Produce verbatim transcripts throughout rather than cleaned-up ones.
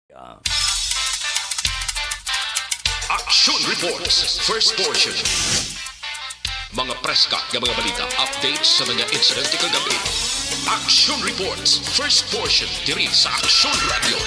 Action Reports, first portion. Mga preska nga mga balita, updates sa mga insidente kagabi. Action Reports, first portion, diri sa Action Radio.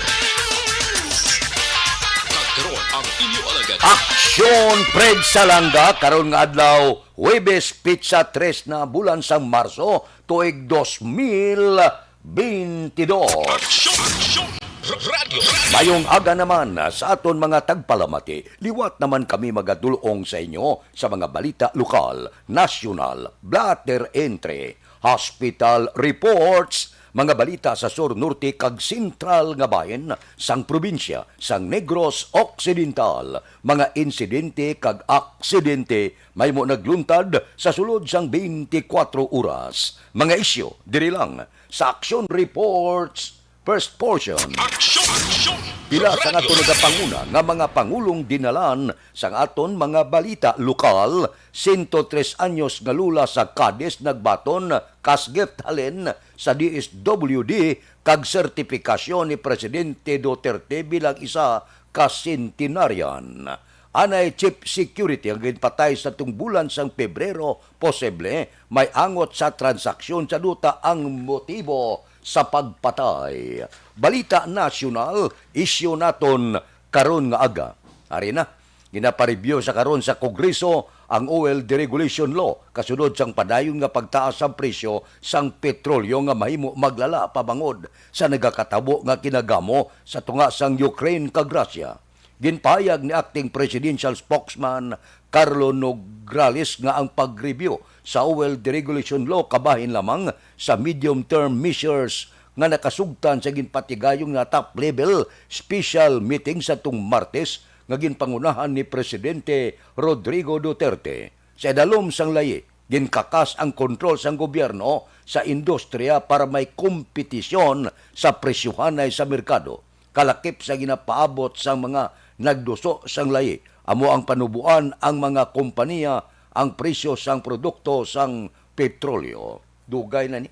Kag karon ang inyo alagad. Action Fred Salanga, karon nga adlaw, Huwebes, pitsa tres na bulan sang Marso, tuig dos mil bentidós. Aksyon! Aksyon! Radyo! Mayong aga naman sa aton mga tagpalamati. Liwat naman kami magadul-ong sa inyo sa mga balita lokal, nasyonal, blotter entry, hospital reports, mga balita sa sur, norte, kag sentral nga bahin sang probinsya sang Negros Occidental, mga insidente kag aksidente mahimo nagluntad sa sulod sang twenty-four oras. Mga isyu diri lang sa Action Reports, first portion. Action! Action! Pila sa aton nagapanguna nga mga pangulong dinalan sang aton mga balita lokal, sento tres anyos nga lula sa Cadiz nagbaton, cash gift halin sa D S W D, kag sertipikasyon ni Presidente Duterte bilang isa ka centenarian. Anay chief security ang ginpatay sa tungbulan sang Pebrero, posible may angot sa transaksyon sa duta ang motibo sa pagpatay. Balita nasyonal, isyu naton karon nga aga. Ari na, ginapareview sa karon sa Kongreso ang oil deregulation law, kasunod sang padayon nga pagtaas sang presyo sang petrolyo nga mahimo maglala pa bangod sa nagakatabo nga kinagamo sa tunga sang Ukraine kag Russia. Ginpahayag ni Acting Presidential Spokesman Carlo Nograles nga ang pag-review sa oil deregulation law kabahin lamang sa medium-term measures nga nakasugtan sa ginpatigayong nga top-level special meeting sa tung Martes nga ginpangunahan ni Presidente Rodrigo Duterte. Sa idalom sang layi, ginkakas ang kontrol sang gobyerno sa industriya para may kompetisyon sa presyohanay sa merkado. Kalakip sa ginapaabot sang mga nagduso sang layi, amo ang panuboan ang mga kompaniya ang presyo sang produkto sang petrolyo. Dugay na ni.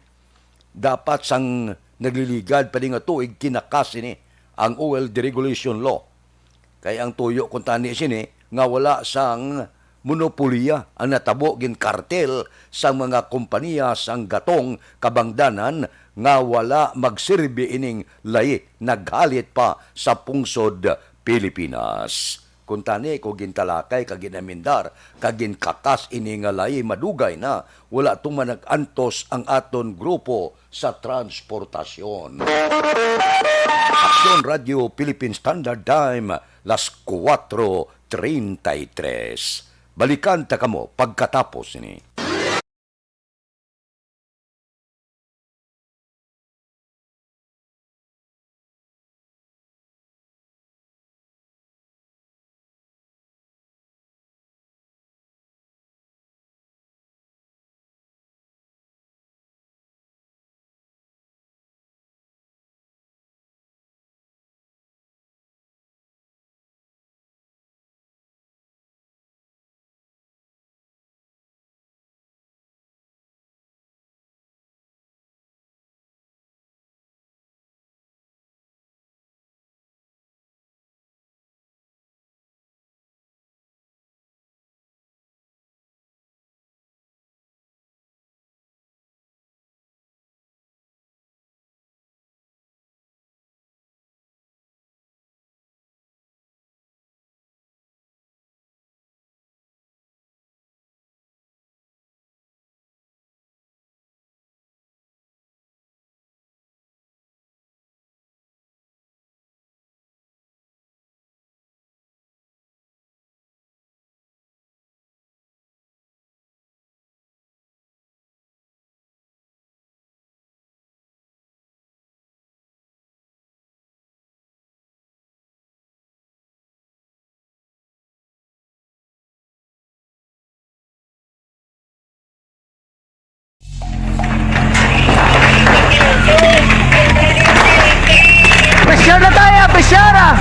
Dapat sang nagliligad pa ni nga tuig kinakas ini ang oil deregulation law. Kay ang tuyo kuntani sini nga wala sang monopolya ang natabo, ginkartel sang mga kompaniya sang gatong kabangdanan nga wala magsirbi ining layi naghalit pa sa pungsod Pilipinas. Kuntani, kung gintalakay kag ginamendar kag ginkakas ini nga layi, madugay na wala tuman nag-antos ang aton grupo sa transportasyon. Aksyon Radyo Philippine Standard Time, las kuwatro treinta y tres. Balikan ta kamo pagkatapos sini. Pressure na tayo, pressure ah!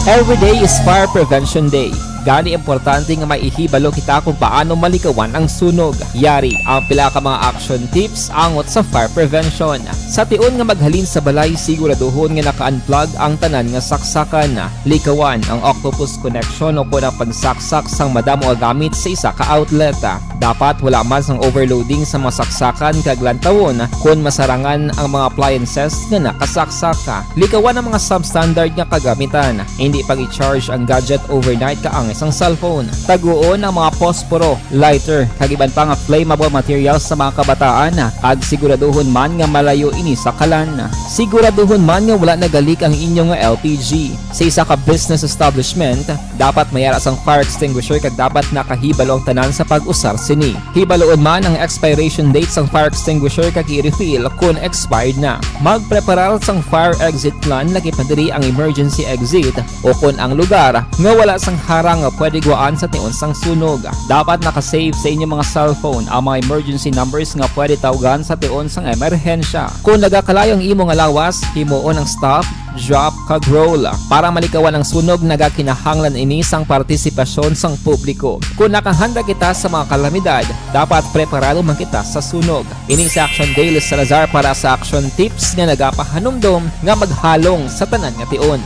Every day is Fire Prevention Day. Gani, importante nga maihibalo kita kung paano malikawan ang sunog. Yari ang pila ka mga action tips angot sa fire prevention. Sa tion nga maghalin sa balay, siguraduhon nga naka-unplug ang tanan nga saksakan. Likawan ang octopus connection o kon ang pagsaksak sang madamo nga gamit sa isa ka outlet. Dapat wala man sang overloading sa mga saksakan kag lantawon kon masarangan ang mga appliances nga nakasaksak. Likawan ang mga substandard nga kagamitan. Hindi pag-i-charge ang gadget overnight kaangay sang cellphone. Taguon ang mga posporo, lighter, kag iban pa nga flammable materials sa mga kabataan, kag siguraduhon man nga malayo ini sa kalan. Siguraduhon man nga wala nagalik ang inyo nga L P G. Sa isa ka business establishment, dapat may ara sang fire extinguisher kag dapat nakahibalo ang tanan sa pag-usar sini. Hibaluon man ang expiration date sang fire extinguisher kag i-refill kon expired na. Magpreparar sang fire exit plan, lakip na diri ang emergency exit o kon ang lugar nga wala sang harang nga pwede guwaan sa tion sang sunog. Dapat naka-save sa inyo mga cellphone ang mga emergency numbers nga pwede tawgan sa tion sang emerhensya. Kon nagakalayo ang imo nga lawas, himuon ang stop, drop, kag roll. Para malikawan ang sunog, nagakinahanglan ini sang partisipasyon sang publiko. Kon nakahanda kita sa mga kalamidad, dapat preparado man kita sa sunog. Ini si Action Dale Salazar para sa Action Tips nga nagapahanumdom nga maghalong sa tanan nga tion.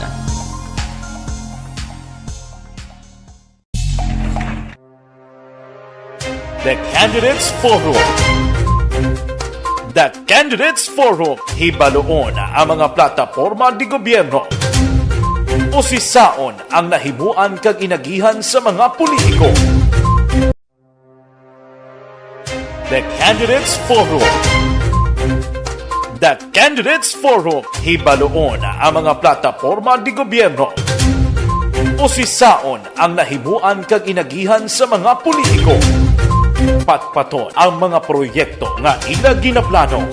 The Candidates Forum. The Candidates Forum, hibaluon ang mga plataporma de gobyerno. Usisaon ang nahimuan kag inagihan sa mga politiko. The Candidates Forum. The Candidates Forum, hibaluon ang mga plataporma de gobyerno. Usisaon ang nahimuan kag inagihan sa mga politiko. Patpaton ang mga proyekto nga ila ginaplano.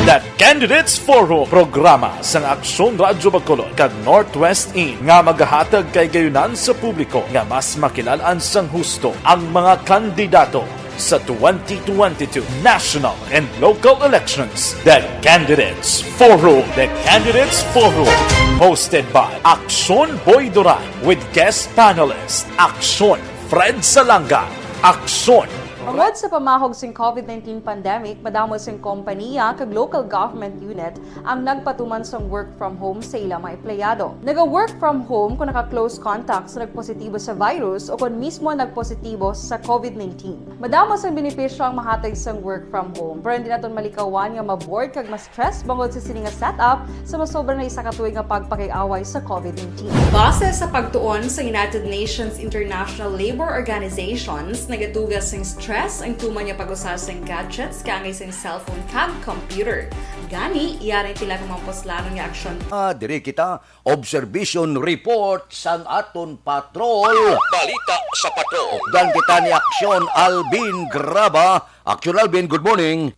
The Candidates Forum, programa sang Aksyon Radyo Bacolod kag Northwest In nga magahatag kay gayunan sa publiko nga mas makilalan sang husto ang mga kandidato sa twenty twenty-two national and local elections. The Candidates Forum. The Candidates Forum, hosted by Aksyon Boy Duran with guest panelist Aksyon Fred Salanga. Aksyon. Tungod sa pamahog sing covid nineteen pandemic, madamo sing kompaniya kag local government unit ang nagpatuman sang work from home sa ila mga empleyado. Naga-work from home kung naka-close contact sa nagpositibo sa virus o kon mismo nagpositibo sa covid nineteen. Madamo sang benepisyo ang mahatag sang work from home, pero hindi naton malikawan nga ma-bored kag ma-stress bangod sa sini nga setup sa masobra na isa ka tuig nga pagpakig-away sa covid nineteen. Base sa pagtuon sa United Nations International Labor Organizations, nagaduga sing stress ang tuman nga pag-usa sing gadgets kaangay sing cellphone kag computer. Gani, yari pila ka mga puslanon nga aksyon. Ah, diri kita, observation report sang aton patrol. Balita sa patrol. Updan kita ni Aksyon Alvin Graba. Aksyon Alvin, good morning.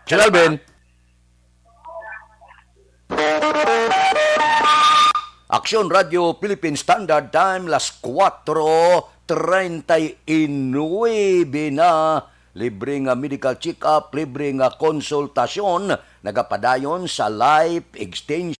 Aksyon Alvin. Aksyon Radio Philippine Standard Time, las kuwatro treinta y nueve na. Libre nga medical check-up, libre nga konsultasyon, nagapadayon sa life extension.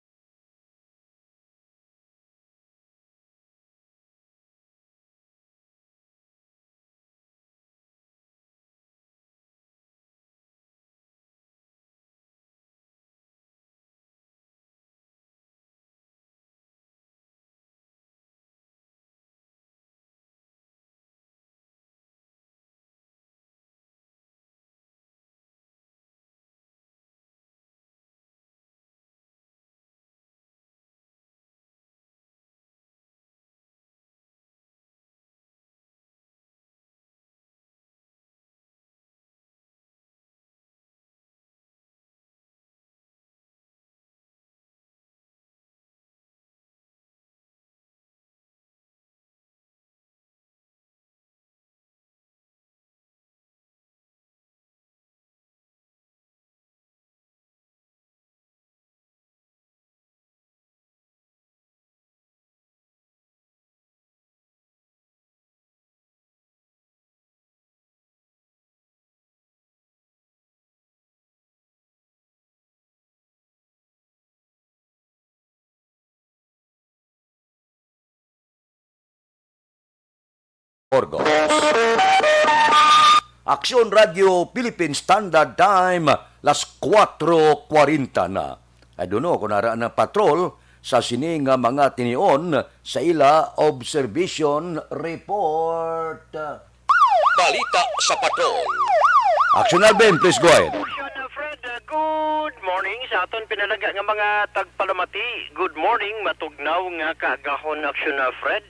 Burgos. Aksyon Radio Philippine Standard Time, las kuwatro kwarenta na. I don't know kung ara na patrol sa sini nga mga tinion sa ila observation report. Balita sa Patrol. Aksyon Alvin, please go ahead. Aksyon, uh, Fred, uh, good morning sa aton pinalangga nga mga tagpalamati. Good morning, matugnaw nga kaagahon, Aksyon, uh, Fred.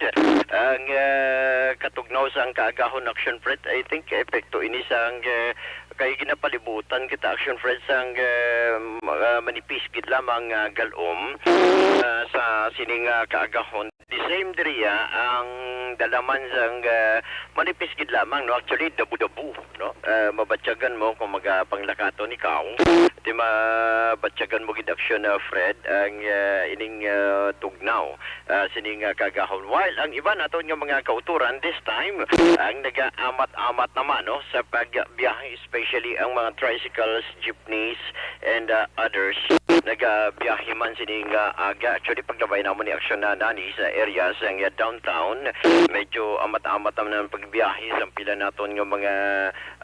Ang, uh, katugnaw sang kaagahon, Aksyon, Fred, I think epekto ini sang, uh, kay ginapalibutan kita, Aksyon, Fred, sang, uh, ma-, uh, manipis gid lamang, uh, galom, uh, sa sining, uh, kaagahon. The same diriya ang dalaman sang, ah, manipis gid lamang, no? Actually, dabu-dabu, no? Ah, mabatyagan mo kung magapanglakaton ikaw. Di mabatyagan mo gid, Aksyon, ah, Fred, ang, ah, ining, ah, tugnaw, ah, sining, ah, kaagahon. While ang iban naton nga mga kauturan this time, ang nagaamat-amat naman, no, sa pagbiyahe, especially ang mga tricycles, jeepneys, and, uh, others. Nagabiyahe man sini nga aga. Actually, paglabay namon ni Aksyon na nani sa area sa nga downtown, medyo amat-amat naman ang pagbiyahe sa pila naton nga mga,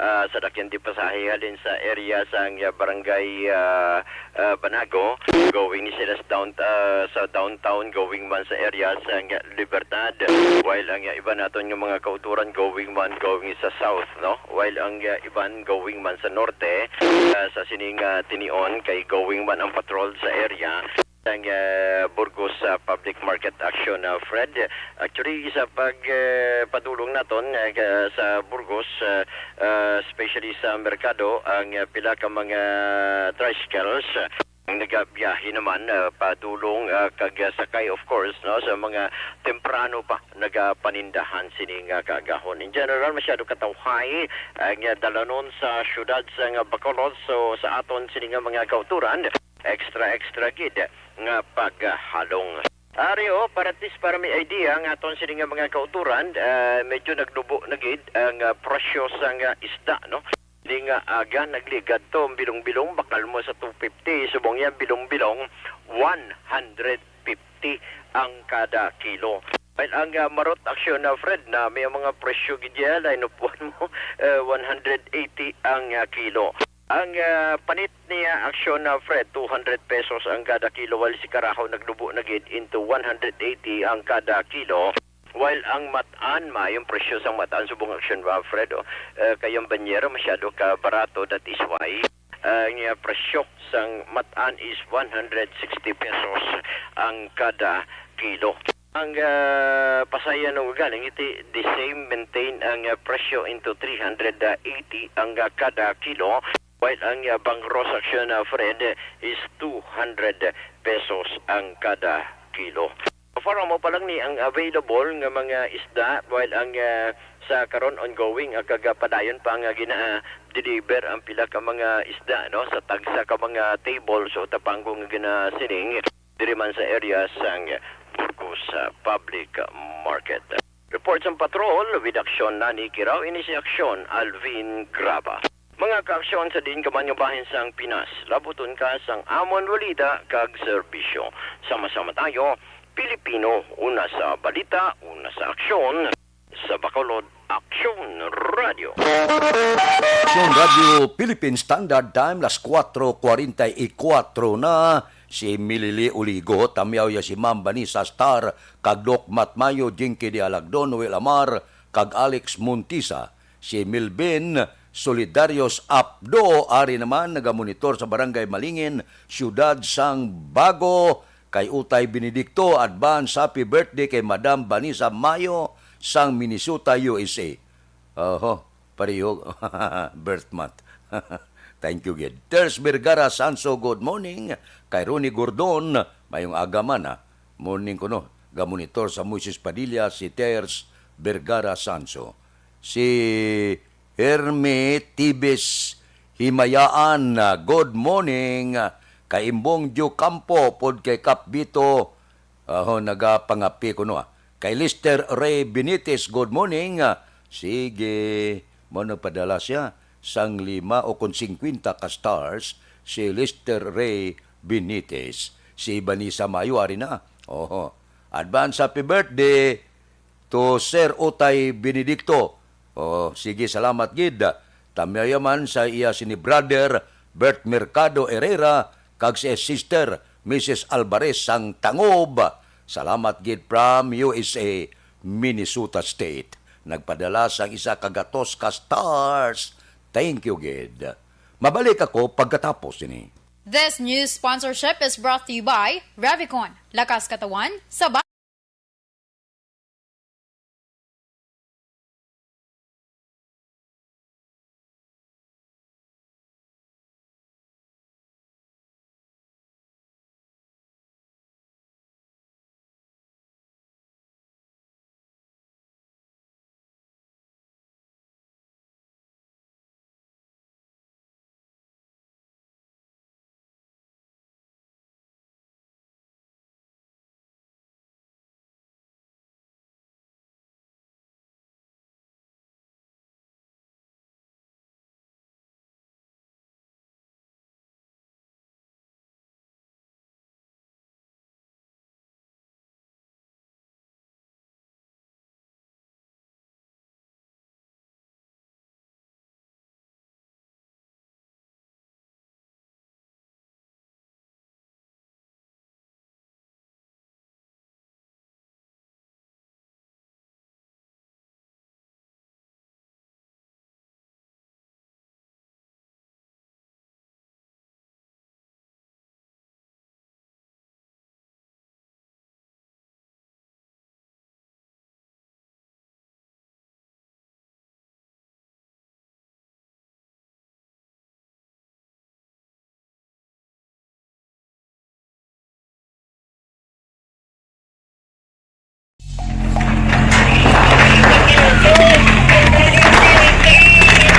ah, sadakyan di pasahe halin sa area sa nga barangay, ah, ah, Banago, going ni sila sa down-, ah, sa downtown, going man sa area sa nga Libertad. While ang iba naton nga mga kauturan going man, going sa south, no? While ang, ah, iban going man sa norte, ah, sa sining, ah, tinion kay going man ang patrol sa area sang, ah, Burgos, ah, Public Market Action, ah, Fred. Actually, sa pag, ah, padulong naton, ah, sa Burgos, ah, ah, especially sa merkado, ang, ah, pila ka mga tricycles, ah, ang nagabiyahe naman, ah, padulong, ah, kag, ah, sakay, of course, no, sa mga temprano pa nagapanindahan sining, ah, kaagahon. In general, masyado katawhay ang, ah, dalanon sa siyudad sa nga Bacolod. So, sa aton sini nga mga kauturan, extra, extra gid nga paghalong. Ari, oh, para at least para may idea nga aton sini nga mga kauturan, ah, medyo nagnubo na gid ang, ah, presyo sa nga isda, no? Ni nga aga nagligad to, ang bilong-bilong bakal mo sa two fifty, subong yan bilong-bilong one hundred fifty ang kada kilo. While ang, ah, marot, Aksyon, ah, Fred, na may mga presyo gid ya, line of one mo, eh, one hundred eighty ang, ah, kilo. Ang, ah, panit niya, Aksyon, ah, Fred, two hundred pesos ang kada kilo, while si Karahaw nagnubo na gid into one hundred eighty ang kada kilo. While ang matan, maayong presyo sang matan subong, Aksyon, ah, Fred, oh. Eh, kay ang banyera masyado ka barato, that is why ang, ah, presyo sang matan is one hundred sixty pesos ang kada kilo. Ang, ah, pasayan ng ugaling iti, the same, maintain ang, ah, presyo into three hundred eighty ang, ah, kada kilo, while ang, ah, bangros, Aksyon, ah, Fred, is two hundred pesos ang kada kilo. So far, amo pa lang ni ang available nga mga isda, while ang, ah, sa karon ongoing, ah, kag, ah, padayon pa nga gina-deliver ang pila ka mga isda, no, sa tagsa ka mga table, so tapanggo nga ginasiling diri man sa area sang Burgos, ah, Public Market. Report sang patrol with Aksyon Nani Kiraw, ini si Aksyon Alvin Graba. Mga kaaksyon sa diin ka man nga bahin sang Pinas, labuton ka sang amon balita kag serbisyo. Sama-sama tayo, Pilipino, una sa balita, una sa aksyon, sa Bacolod, Aksyon Radio. Aksyon Radio Philippine Standard Time, las kuwatro kwarenta y kuwatro na. Si Milili Uligo, tamyaw ya si Ma'am Vanessa Star, kag Doc Matmayo, Jinky de Alagdon, Noel Amar, kag Alex Montisa. Si Milvin Solidarios Apdo, ari naman, nagamonitor sa Barangay Malingin, Siyudad sang Bago. Kay Utay Benedicto, advance happy birthday kay Madam Vanessa Mayo sang Minnesota, U S A. Oho, pareho. Birth month. Thank you, gid. Ters Vergara Sanso, good morning. Kay Ronnie Gordon, mayong aga man, ah. Morning kuno. Gamonitor sa Moises Padilla, si Ters Vergara Sanso. Si Herme Tibes Himayaan, ah, good morning, ah, kay Imbong Diocampo, pod kay Kap Vito, ah, ho, nagapangapi kuno, ah. Kay Lester Ray Benitez, good morning, ah. Sige, mo nagpadala siya sang lima o kon singkwenta ka stars, si Lester Ray Benitez. Si Vanessa Mayo, ari na. Oho. Advance happy birthday, to Sir Utay Benedicto. Oh, sige, salamat gid. Tamyayaman sa iya sini Brother Bert Mercado Herrera kag si Sister Missus Alvarez sang Tangob. Salamat gid from U S A, Minnesota State. Nagpadala sang isa ka gatos ka stars. Thank you gid. Mabalik ako pagkatapos ini. This news sponsorship is brought to you by Revicon. Lakas katawan, sa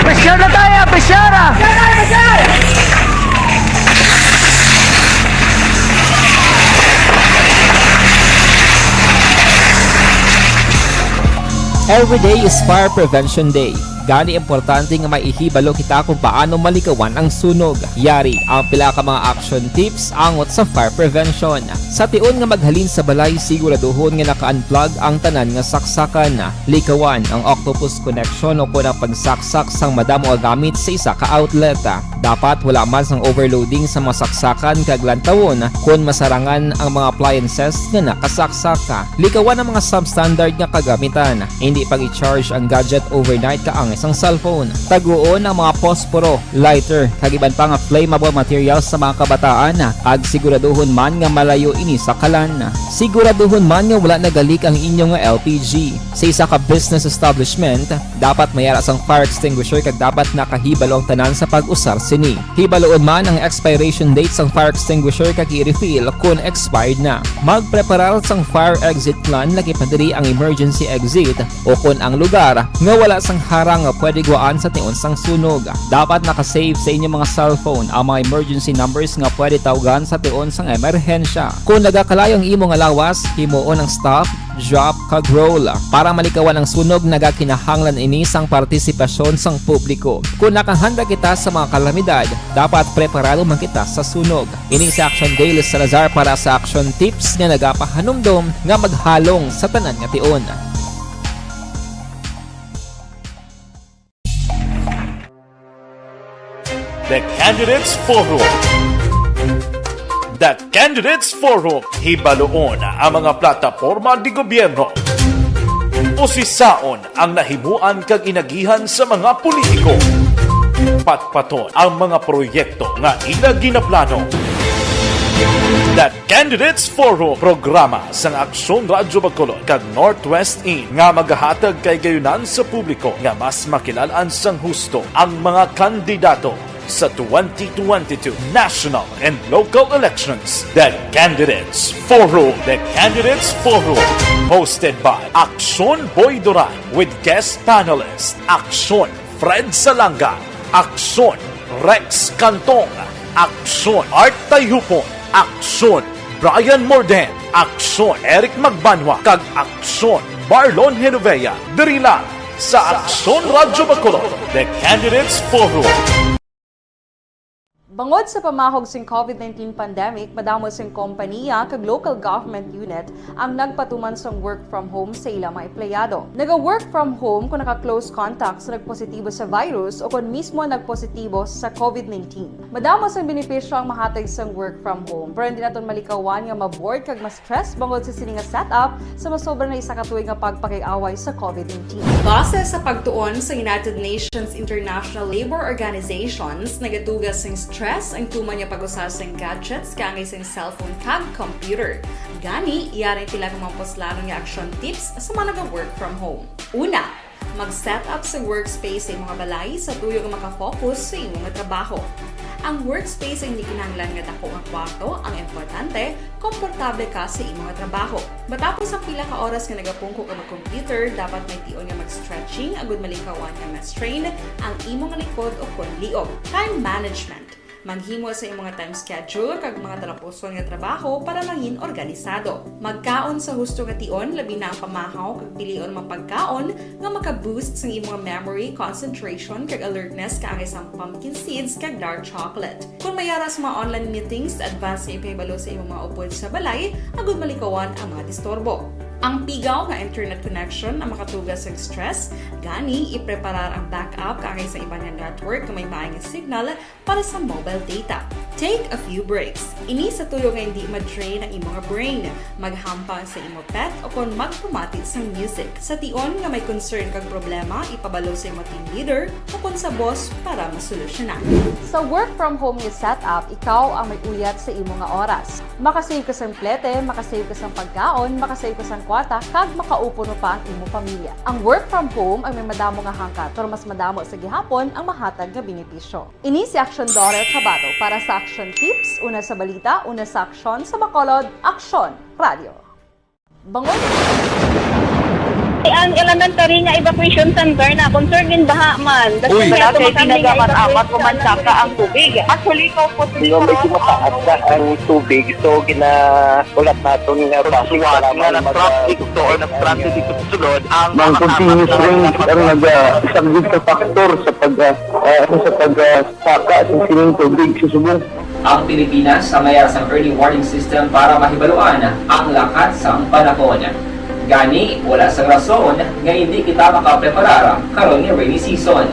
Pressure na tayo, pressure ah! Every day is Fire Prevention Day. Gani importante nga may ihibalo kita kung paano malikawan ang sunog. Yari ang pila ka mga action tips angot sa fire prevention. Sa tion nga maghalin sa balay, siguraduhon nga naka-unplug ang tanan nga saksakan. Likawan ang octopus connection o kon ang pagsaksak sang madamo nga gamit sa isa ka outlet. Dapat wala man sang overloading sa mga saksakan kag lantawon kon masarangan ang mga appliances nga nakasaksak. Likawan ang mga substandard nga kagamitan. Hindi pag-i-charge ang gadget overnight kaangay sang cellphone. Taguon ang mga posporo, lighter, kag iban pa nga flammable materials sa mga kabataan, kag siguraduhon man nga malayo ini sa kalan. Siguraduhon man nga wala nagalik ang inyo nga L P G. Sa isa ka business establishment, dapat may ara sang fire extinguisher kag dapat nakahibalo ang tanan sa pag-usar sini. Hibaloon man ang expiration date sang fire extinguisher kag i-refill kon expired na. Magpreparar sang fire exit plan, lakip na diri ang emergency exit o kon ang lugar nga wala sang harang nga pwede gwaan sa tion sang sunog. Dapat naka-save sa inyo mga cellphone ang mga emergency numbers nga pwede tawgan sa tion sang emerhensya. Kon nagakalayo ang imo nga lawas, himuon ang stop, drop, kag roll. Para malikawan ang sunog, nagakinahanglan ini sang partisipasyon sang publiko. Kon nakahanda kita sa mga kalamidad, dapat preparado man kita sa sunog. Ini si Action Dale Salazar para sa Action Tips nga nagapahanumdom nga maghalong sa tanan nga tion. The Candidates Forum. The Candidates Forum. Hibaloon ang mga plataporma de gobyerno. Usisaon ang nahimuan kag inagihan sa mga politiko. Patpaton ang mga proyekto nga ila ginaplano. The Candidates Forum, programa sang Aksyon Radyo Bacolod kag Northwest In nga magahatag kay gayunan sa publiko nga mas makilal-an sang husto ang mga kandidato sa twenty twenty-two national and local elections. The Candidates Forum. The Candidates Forum, hosted by Aksyon Boy Duran with guest panelist Aksyon Fred Salanga, Aksyon Rex Cantong, Aksyon Art Tayhupon, Aksyon Brian Morden, Aksyon Eric Magbanwa, kag Aksyon Marlon Genovea. Diri lang sa Aksyon Radyo Bacolod, The Candidates Forum. Bangod sa pamahog sing COVID nineteen pandemic, madamo sing kompaniya kag local government unit ang nagpatuman sang work from home sa ila mga empleyado. Naga-work from home kung naka-close contact sa nagpositibo sa virus o kon mismo nagpositibo sa COVID nineteen. Madamo sang benepisyo ang mahatag sang work from home, pero hindi naton malikawan nga ma-bored kag ma-stress bangod sa sini nga setup sa masobra na isa ka tuig nga pagpakig-away sa COVID nineteen. Base sa pagtuon sa United Nations International Labour Organizations, nagatuga sing stress ang tuman nga pag-usa sing gadgets kaangay sing cellphone kag computer. Gani, yari pila ka mga puslanon nga action tips sa mga naga-work from home. Una, mag-set up sa workspace sa imong balay sa tuyo nga makafocus sa imong trabaho. Ang workspace ay hindi kinahanglan nga dako nga kwarto, ang importante, komportable ka sa imong trabaho. Matapos ang pila ka oras nga nagapungko ka mag-computer, dapat may tion nga mag-stretching agud malikawan nga ma-strain ang imong likod o kon liog. Time management. Maghimo sa imong time schedule kag mga talapuson nga trabaho para mangin organisado. Magkaon sa husto nga tion, labi na ang pamahaw kag pilion mga pagkaon nga maka-boost sang imong memory, concentration, kag alertness kaangay sang pumpkin seeds kag dark chocolate. Kung may ara sa mga online meetings, advance nga ipahibalo sa imong mga upod sa balay agud malikawan ang mga disturbo. Ang pigaw nga internet connection ang makatuga sa stress, gani ipreparar ang backup kaangay sa iban nga network nga may maay nga signal para sa mobile data. Take a few breaks. Ini sa tuyo nga hindi ma-drain ang imong brain. Maghampang sa imo pet o kon magpamati sang music. Sa tion nga may concern kag problema, ipabalo sa imo team leader o kon sa boss para masolusyonan. Sa work from home nga setup, ikaw ang may uyat sa imo nga oras. Makasave ka sang plete, makasave ka sang pagkaon, makasave ka sang kwarta, kag makaupo pa ang imo pamilya. Ang work from home ang may madamo nga hangkat, pero mas madamo sa gihapon ang mahatag nga benepisyo. Ini si Action Daughter Kabato para sa Action Tips, una sa balita, una sa aksyon, sa Bacolod, Aksyon Radio. Bangod Ang elementary nga evacuation center na concern gin baha man. Uy, wala kay tinaga man amat ko man saka ang tubig. Actually, ko po Medyo mataas na ang tubig, so ginaulat naton nga basi nga mag-, na-stranded dito sa sulod ang mga continuous rains ang nag-, ah, isang big factor sa pag, ah, ah, sa pag, ah, saka sa sining tubig sa subong. Ang Pilipinas ang may sang early warning system para mahibaluan ang lakat sang panahon. Gani, wala sang rason nga hindi kita makapreparar karon nga rainy season.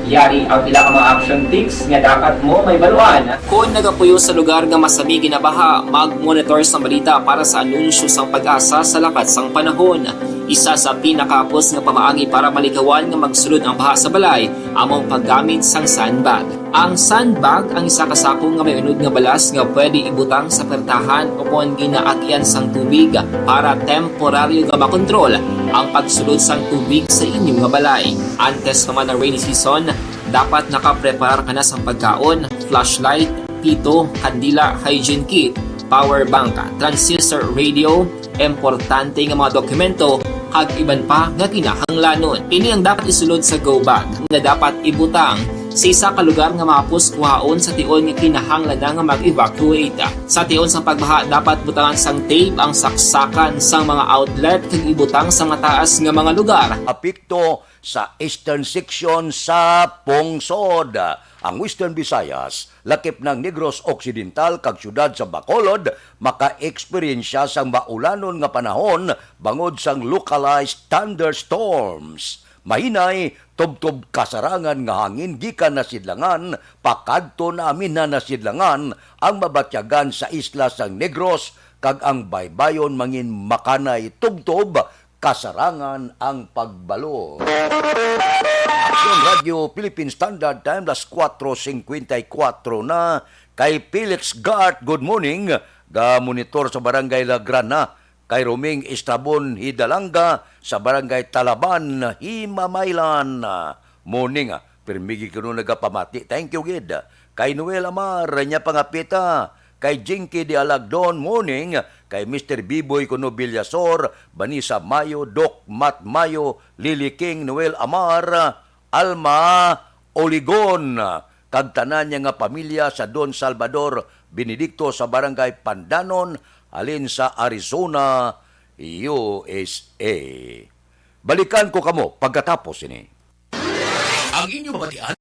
Yari ang pila ka mga action tips nga dapat mo mahibaluan. Kon nagapuyo sa lugar nga masami ginabaha, mag-monitor sang balita para sa anunsyo sang PAGASA sa lakat sang panahon. Isa sa pinakahapos nga pamaagi para malikawan nga magsulod ang baha sa balay amo ang paggamit sang sandbag. Ang sandbag ang isa ka sako nga may unod nga balas nga pwede ibutang sa pertahan o kon ginaagian sang tubig para temporaryo nga makontrol ang pagsulod sang tubig sa inyo nga balay. Antes pa man ang rainy season, dapat nakapreparar ka na sang pagkaon, flashlight, pito, kandila, hygiene kit, power bank, transistor radio, importante nga mga dokumento, kag iban pa nga kinahanglanon. Ini ang dapat isulod sa go bag nga dapat ibutang sa isa ka lugar nga mahapos kuhaon sa tion nga kinahanglan na nga mag-evacuate. Sa tion sang pagbaha, dapat butangan sang tape ang saksakan sang mga outlet kag ibutang sa mataas nga mga lugar. Apekto sa eastern section sa pungsod. Ang Western Visayas, lakip na ang Negros Occidental kag siyudad sa Bacolod, maka-eksperyensya sang maulanon nga panahon bangod sang localized thunderstorms. Mahinay, tubtob kasarangan nga hangin gikan nasidlangan pakadto namin na nasidlangan ang mabatyagan sa isla sang Negros, kag ang baybayon mangin makanay tubtob kasarangan ang pagbalo. Aksyon Radio Philippine Standard Time, las kuwatro singkwenta y kuwatro na. Kay Felix Gart, good morning. Ga-monitor sa Barangay La Grana. Kay Roming Estrabon Hidalanga sa Barangay Talaban, Himamaylan. Morning, ah. Pirmi gid kuno nagapamati. Thank you gid. Kay Noel Amar, niya pangapita. Kay Jinky de Alagdon, morning. Kay Mister Biboy kuno Villasor, Vanessa Mayo, Doc Matt Mayo, Lily King, Noel Amar, Alma Oligon, kag tanan niya nga pamilya sa Don Salvador Benedicto sa Barangay Pandanon, halin sa Arizona, U S A. Balikan ko kamo pagkatapos sini. Ang inyo mabatian.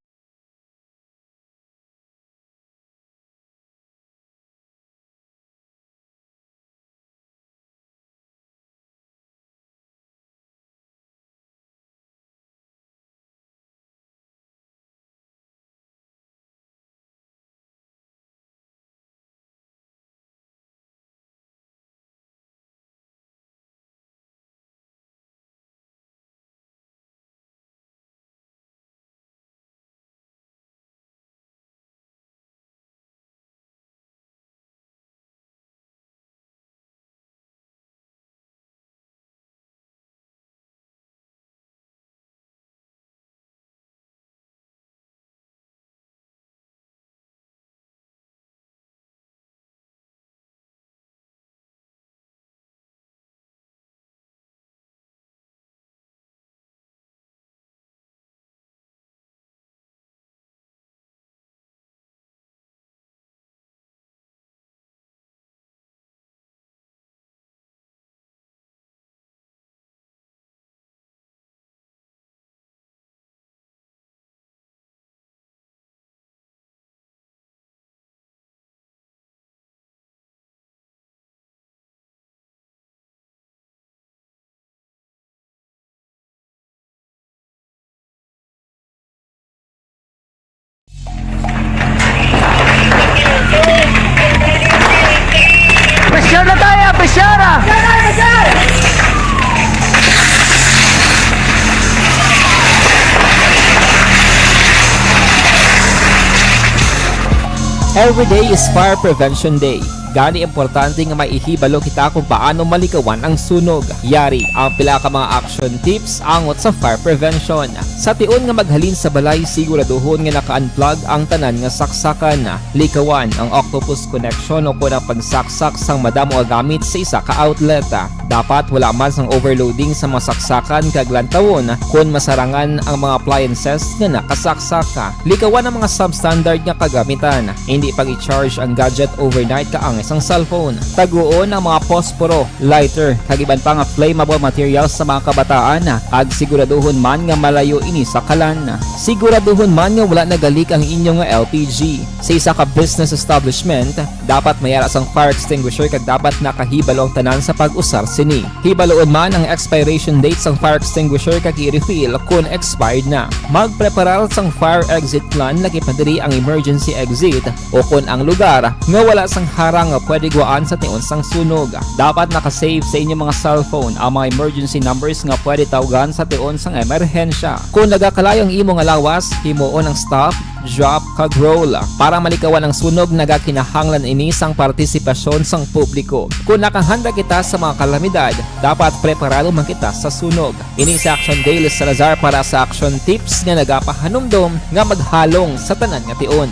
Every day is Fire Prevention Day. Gani, importante nga may ihibalo kita kung paano malikawan ang sunog. Yari ang pila ka mga action tips angot sa fire prevention. Sa tion nga maghalin sa balay, siguraduhon nga naka-unplug ang tanan nga saksakan. Likawan ang octopus connection o kon ang pagsaksak sang madamo nga gamit sa isa ka outlet. Dapat wala man sang overloading sa mga saksakan kag lantawon kon masarangan ang mga appliances nga nakasaksak. Likawan ang mga substandard nga kagamitan. Hindi pag-i-charge ang gadget overnight kaangay sang cellphone. Taguon ang mga posporo, lighter, kag iban pa nga flammable materials sa mga kabataan, kag siguraduhon man nga malayo ini sa kalan. Siguraduhon man nga wala nagalik ang inyo nga L P G. Sa isa ka business establishment, dapat may ara sang fire extinguisher kag dapat nakahibalo ang tanan sa pag-usar sini. Hibaloon man ang expiration date sang fire extinguisher kag i-refill kon expired na. Magpreparar sang fire exit plan, lakip na diri ang emergency exit, o kon ang lugar nga wala sang harang nga pwede guwaan sa tion sang sunog. Dapat naka-save sa inyong mga cellphone ang mga emergency numbers nga pwede tawgan sa tion sang emerhensya. Kung nagakalayo ang imo nga lawas, himuon ang stop, drop, kag roll. Para malikawan ang sunog, nagakinahanglan ini sang partisipasyon sang publiko. Kung nakahanda kita sa mga kalamidad, dapat preparado man kita sa sunog. Ini si Action Daily Salazar para sa Action Tips nga nagapahanumdom nga maghalong sa tanan nga tion.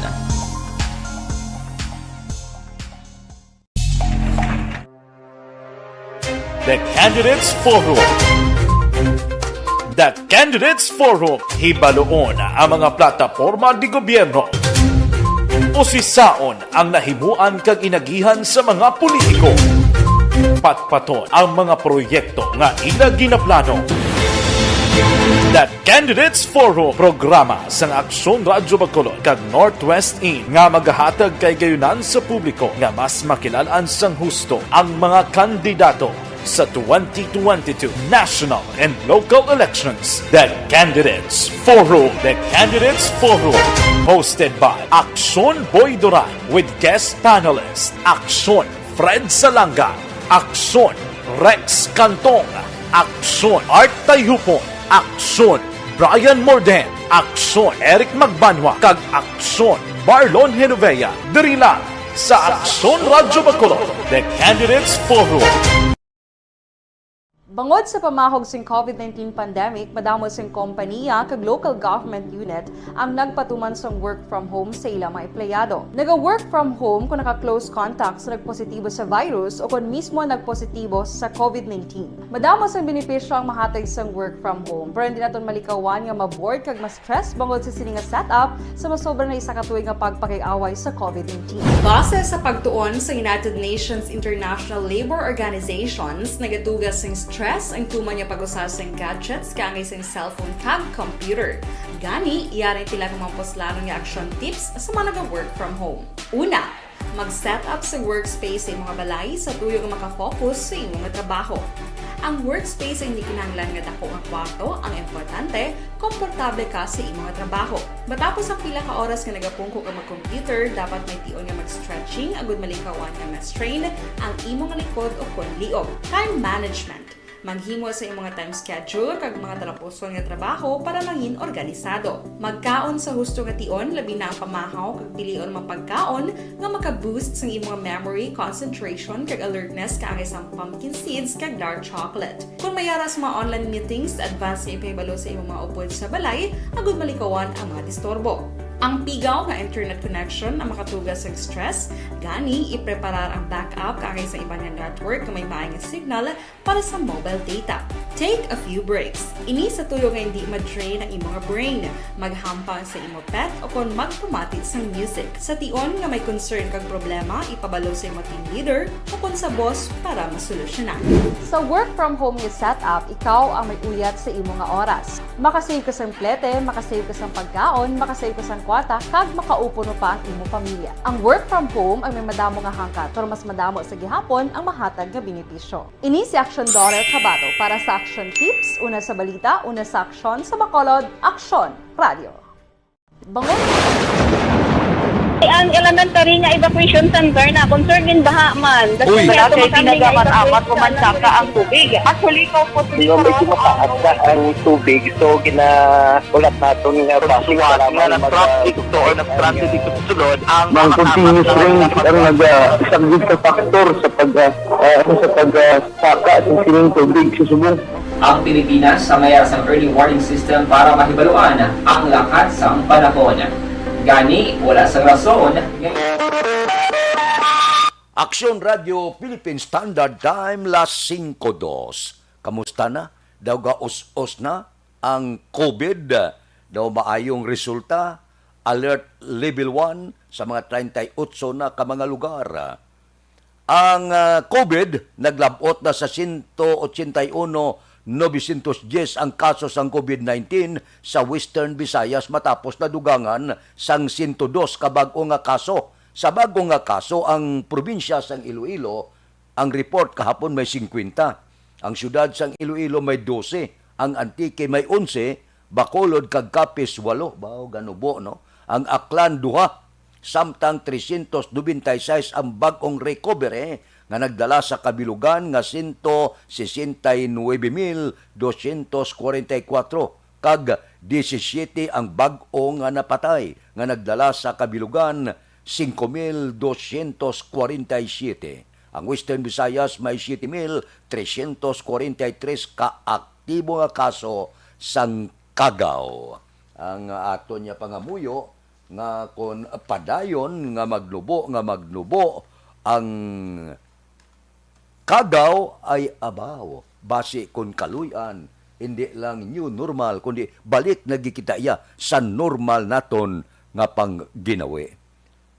The Candidates Forum. The Candidates Forum. Hibaloon ang mga plataporma di gobyerno. Usisaon ang nahimuan kag inagihan sa mga politiko. Patpaton ang mga proyekto nga ila ginaplano. The Candidates Forum, programa sang Aksyon Radyo Bacolod kag Northwest In nga magahatag kahigayonan sa publiko nga mas makilal-an sang husto ang mga kandidato sa twenty twenty-two national and local elections. The Candidates Forum. The Candidates Forum, hosted by Aksyon Boy Duran with guest panelist Aksyon Fred Salanga, Aksyon Rex Cantong, Aksyon Art Tayhupon, Aksyon Brian Morden, Aksyon Eric Magbanwa, kag Aksyon Marlon Genovea, diri lang sa Aksyon Radyo Bacolod, The Candidates Forum. Bangod sa pamahog sing COVID nineteen pandemic, madamo sing kompanya kag local government unit ang nagpatuman sang work from home sa ila mga empleyado. Naga-work from home kung naka-close contact sa nagpositibo sa virus o kon mismo nagpositibo sa COVID nineteen. Madamo sang benepisyo ang mahatag sang work from home, pero hindi naton malikawan nga ma-bored kag ma-stress bangod sa sini nga setup sa masobra na isa ka tuig nga pagpakig-away sa COVID nineteen. Base sa pagtuon sa United Nations International Labour Organizations, nagatuga sing stress ang tuman nga pag-usa sing gadgets kaangay sing cellphone kag computer. Gani, yari ang pila ka mga puslanon nga action tips sa mga naga-work from home. Una, mag-set up sa workspace sa imo nga balay sa tuyo nga makafocus sa imo nga trabaho. Ang workspace ay hindi kinahanglan nga dako nga kwarto, ang importante, komportable ka sa imo nga trabaho. Matapos ang pila ka oras nga nagapungko ka mag-computer, dapat may tion nga mag-stretching agud malikawan nga ma-strain ang imo nga likod o kon liog. Time management. Maghimo sa imo nga time schedule kag mga talapuson nga trabaho para mangin organisado. Magkaon sa husto nga tion, labi na ang pamahaw kag pilion ang mga pagkaon nga maka-boost sang imo nga memory, concentration, kag alertness kaangay sang pumpkin seeds kag dark chocolate. Kon may ara sa mga online meetings, advance nga ipahibalo sa imo mga upod sa balay agud malikawan ang mga disturbo. Ang pigaw nga internet connection ang makatuga sa stress, gani ipreparar ang backup kaangay sa iban nga network nga may maay nga signal para sa mobile data. Take a few breaks. Ini sa tuyo nga hindi ma-drain ang imo nga brain. Maghampang sa imo pet o kon magpamati sang music. Sa tion nga may concern kag problema, ipabalo sa imo team leader o kon sa boss para masolusyonan. Sa work from home nga setup, ikaw ang may uyat sa imo nga oras. Makasave ka sang plete, makasave ka sang pagkaon, makasave ka sang kwarta, kag makaupo pa ang imo pamilya. Ang work from home ang may madamo nga hangkat, pero mas madamo sa gihapon ang mahatag nga benepisyo. Ini si Action Daughter Kabato para sa Action Tips, una sa balita, una sa aksyon, sa Bacolod, Aksyon Radio. Bangod. Ang elementary nga evacuation center na concerned in baha man. That's Uy. Why Wala ato kay makami nga tinaga man evacuation amat o man center. Saka ang tubig. Actually, ikaw po, Di ba, medyo mataas na ang tubig, so ginahulat naton nga bus Suwat para nga man nag-transit mag-, to or nag-transit dito sa sulod, ang Ang mga continuous tama rain talaga ang nag-, ah, isa gid sa factor sa pag, ah, ah, ano, sa pag, ah, saka sa sining tubig sa subong. Ang Pilipinas sa mayar sang early warning system para mahibaluan ang lakat sang panahon. Gani, wala sang rason nga Aksyon Radio Philippine Standard Time, las singko dos. Kamusta na? Daw gaus-os na ang COVID? Daw maayong resulta? Alert level one sa mga treinta y ocho na ka mga lugar. Ang, ah, COVID, naglab-ot na sa sento ochenta y uno, novecientos dyes ang kaso sang COVID nineteen sa Western Visayas matapos nadugangan sang sento dos ka bag-o nga kaso. Sa bag-o nga kaso, ang probinsya sang Iloilo, ang report kahapon may singkwenta. Ang siyudad sang Iloilo may dose, ang Antique may onse, Bacolod kag Capiz, walo. Baw, ganubo, no? Ang Aklan, duha. Samtang trescientos noventa y seis ang bag-ong recovery nga nagdala sa kabilugan nga sento sesenta y nuebe mil doscientos kwarenta y kuwatro, kag disisiete ang bag-o nga napatay nga nagdala sa kabilugan, singko mil doscientos kwarenta y siete. Ang Western Visayas may siete mil trescientos kwarenta y tres ka aktibo nga kaso sang kagaw. Ang aton niya pangamuyo nga kon padayon nga magnubo, nga magnubo ang kagaw, ay abaw, basi kon kaluy-an, hindi lang new normal, kundi balik na gid kita iya sa normal naton nga pangginawi.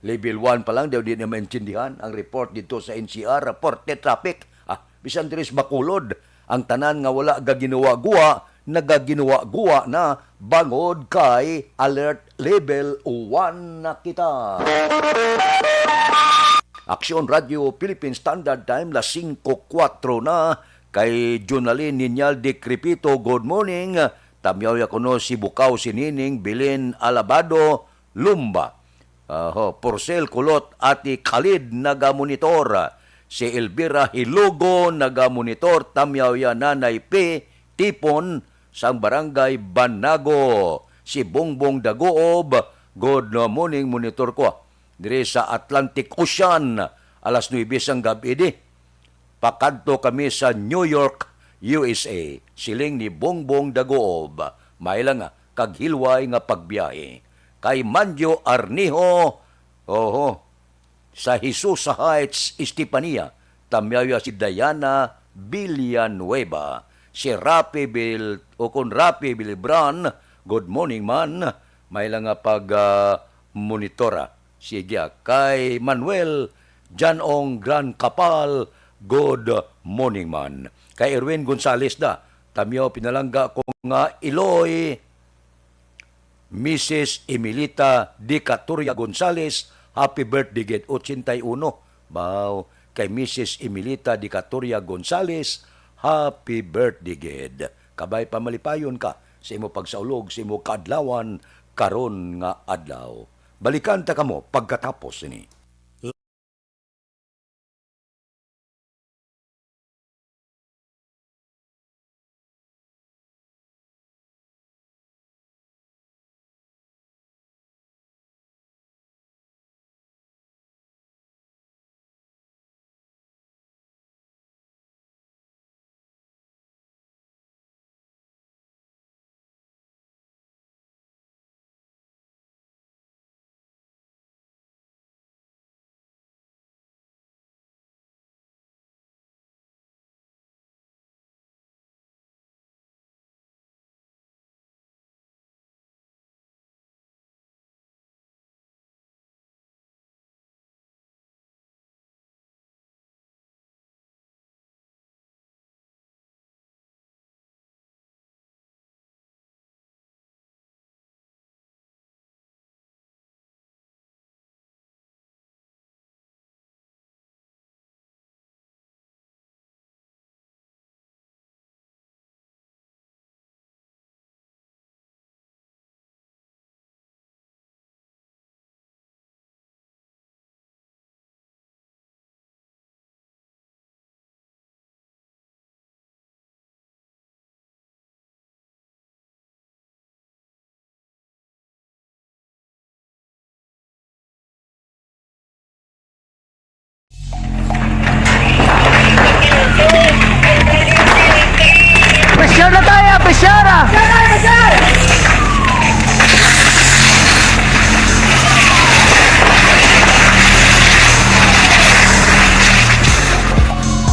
Level one pa lang, daw di na maintindihan ang report dito sa N C R, reporte traffic. Ah, bisan diri sa Bacolod, ang tanan nga wala gaginuwa-guwa, nagaginuwa-guwa na bangod kay alert level one na kita. Aksyon Radio Philippine Standard Time, las singko kuwatro na. Kay Jonalyn Niñal Decrepito, good morning. Tamyaw ya kuno si Bukaw, si Nining Belen Alabado Lumba. Aho, Porcel Kulot, Ate Khalid nagamonitor. Si Elvira Hilugo nagamonitor, tamyaw ya Nanay P Tipon sang Barangay Banago. Si Bongbong Daguob, good morning, monitor ko diri sa Atlantic Ocean, alas nuebe sang gab-i di. Pakadto kami sa New York, U S A, siling ni Bongbong Daguob. May lang nga kag hilway nga pagbiyahe. Kay Manjo Arnijo, oho, sa Jesusa Heights, Estefania, tamyaw ya si Diana Villanueva, si Rafi Bil-, o kon Rafi Bilibran, good morning man, may lang nga pag, ah, monitora. Sige, ah, kay Manuel Janong Gran Kapal, good morning man. Kay Erwin Gonzales da, tamyaw pinalangga ko nga Iloy, Missus Emilita Dicatoria Gonzales, happy birthday gid, ochenta y uno. Baw, kay Missus Emilita Dicatoria Gonzales, happy birthday gid. Kabay pa malipayon ka sa imo pagsaulog sa imo kaadlawan karon nga adlaw. Balikan ta kamo pagkatapos sini.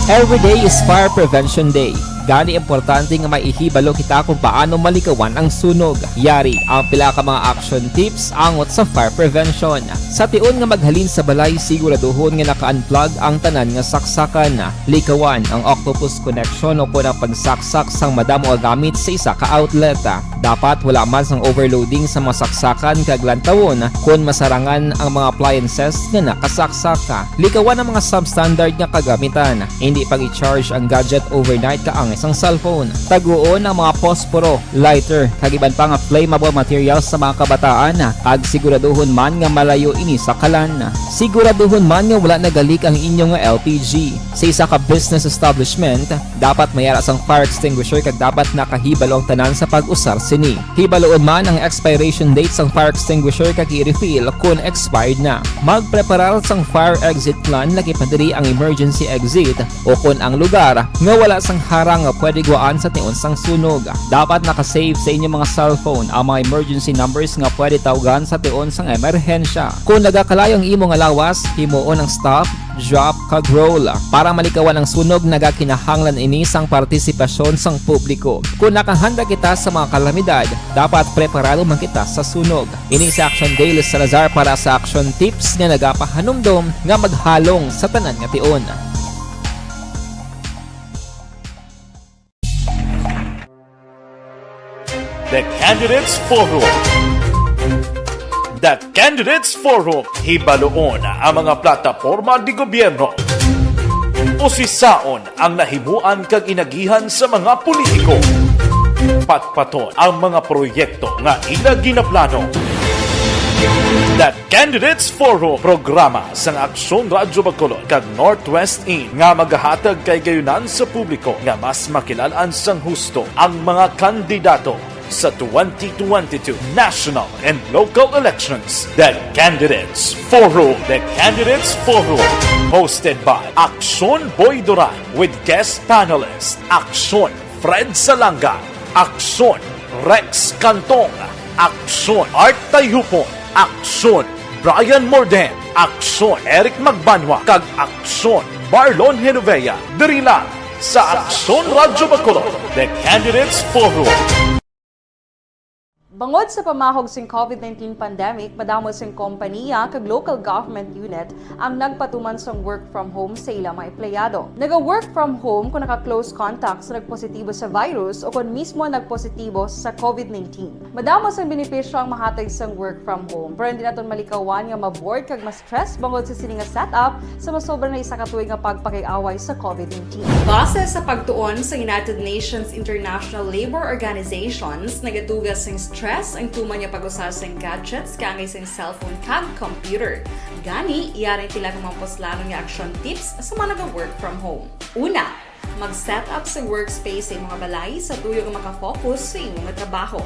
Every day is Fire Prevention Day. Gani, importante nga maihibalo kita kung paano malikawan ang sunog. Yari ang pila ka mga action tips angot sa fire prevention. Sa tion nga maghalin sa balay, siguraduhon nga naka-unplug ang tanan nga saksakan. Likawan ang octopus connection o kon ang pagsaksak sang madamo nga gamit sa isa ka outlet. Dapat wala man sang overloading sa mga saksakan kag lantawon kon masarangan ang mga appliances nga nakasaksak. Likawan ang mga substandard nga kagamitan. Hindi pag-i-charge ang gadget overnight kaangay sang cellphone. Taguon ang mga posporo, lighter, kag iban pa nga flammable materials sa mga kabataan, kag siguraduhon man nga malayo ini sa kalan. Siguraduhon man nga wala nagalik ang inyo nga L P G. Sa isa ka business establishment, dapat may ara sang fire extinguisher kag dapat nakahibalo ang tanan sa pag-usar sini. Hibaluon man ang expiration date sang fire extinguisher kag i-refill kon expired na. Magpreparar sang fire exit plan, lakip na diri ang emergency exit, o kon ang lugar nga wala sang harang nga pwede gwaan sa tion sang sunog. Dapat naka-save sa inyo mga cellphone ang mga emergency numbers nga pwede tawgan sa tion sang emerhensya. Kon nagakalayo ang imo nga lawas, himuon ang stop, drop, kag roll. Para malikawan ang sunog, nagakinahanglan ini sang partisipasyon sang publiko. Kon nakahanda kita sa mga kalamidad, dapat preparado man kita sa sunog. Ini si Action Dale Salazar para sa Action Tips nga nagapahanumdom nga maghalong sa tanan nga tion. The Candidates Forum. The Candidates Forum. Hibaluon ang mga plataporma di gobyerno. Usisaon ang nahimuan kag inagihan sa mga politiko. Patpaton ang mga proyekto nga ila ginaplano. The Candidates Forum, programa sang Aksyon Radyo Bacolod kag Northwest In nga magahatag kahigayonan sa publiko nga mas makilal-an sang husto ang mga kandidato sa twenty twenty-two national and local elections. The Candidates Forum. The Candidates Forum, hosted by Aksyon Boy Duran with guest panelist Aksyon Fred Salanga, Aksyon Rex Cantong, Aksyon Art Tayhupon, Aksyon Brian Morden, Aksyon Eric Magbanwa, kag Aksyon Marlon Genovea, diri lang sa Aksyon Radyo Bacolod, The Candidates Forum. Bangod sa pamahog sing covid nineteen pandemic, madamo sing kompanya kag local government unit ang nagpatuman sang work from home sa ila mga empleyado. Naga-work from home kung naka-close contact sa nagpositibo sa virus o kon mismo nagpositibo sa covid nineteen. Madamo sang benepisyo ang mahatag sang work from home, pero hindi naton malikawan nga ma-bored kag ma-stress bangod sa sini nga setup sa masobra na isa ka tuig nga pagpakig-away sa covid nineteen. Base sa pagtuon sa United Nations International Labour Organizations, nagatuga sing stress ang tuman nga pag-usa sing gadgets kaangay sing cellphone kag computer. Gani, yari ang pila ka mga puslanon nga action tips sa mga naga-work from home. Una, mag-set up sa workspace sa imong balay sa tuyo nga maka-focus sa imo nga trabaho.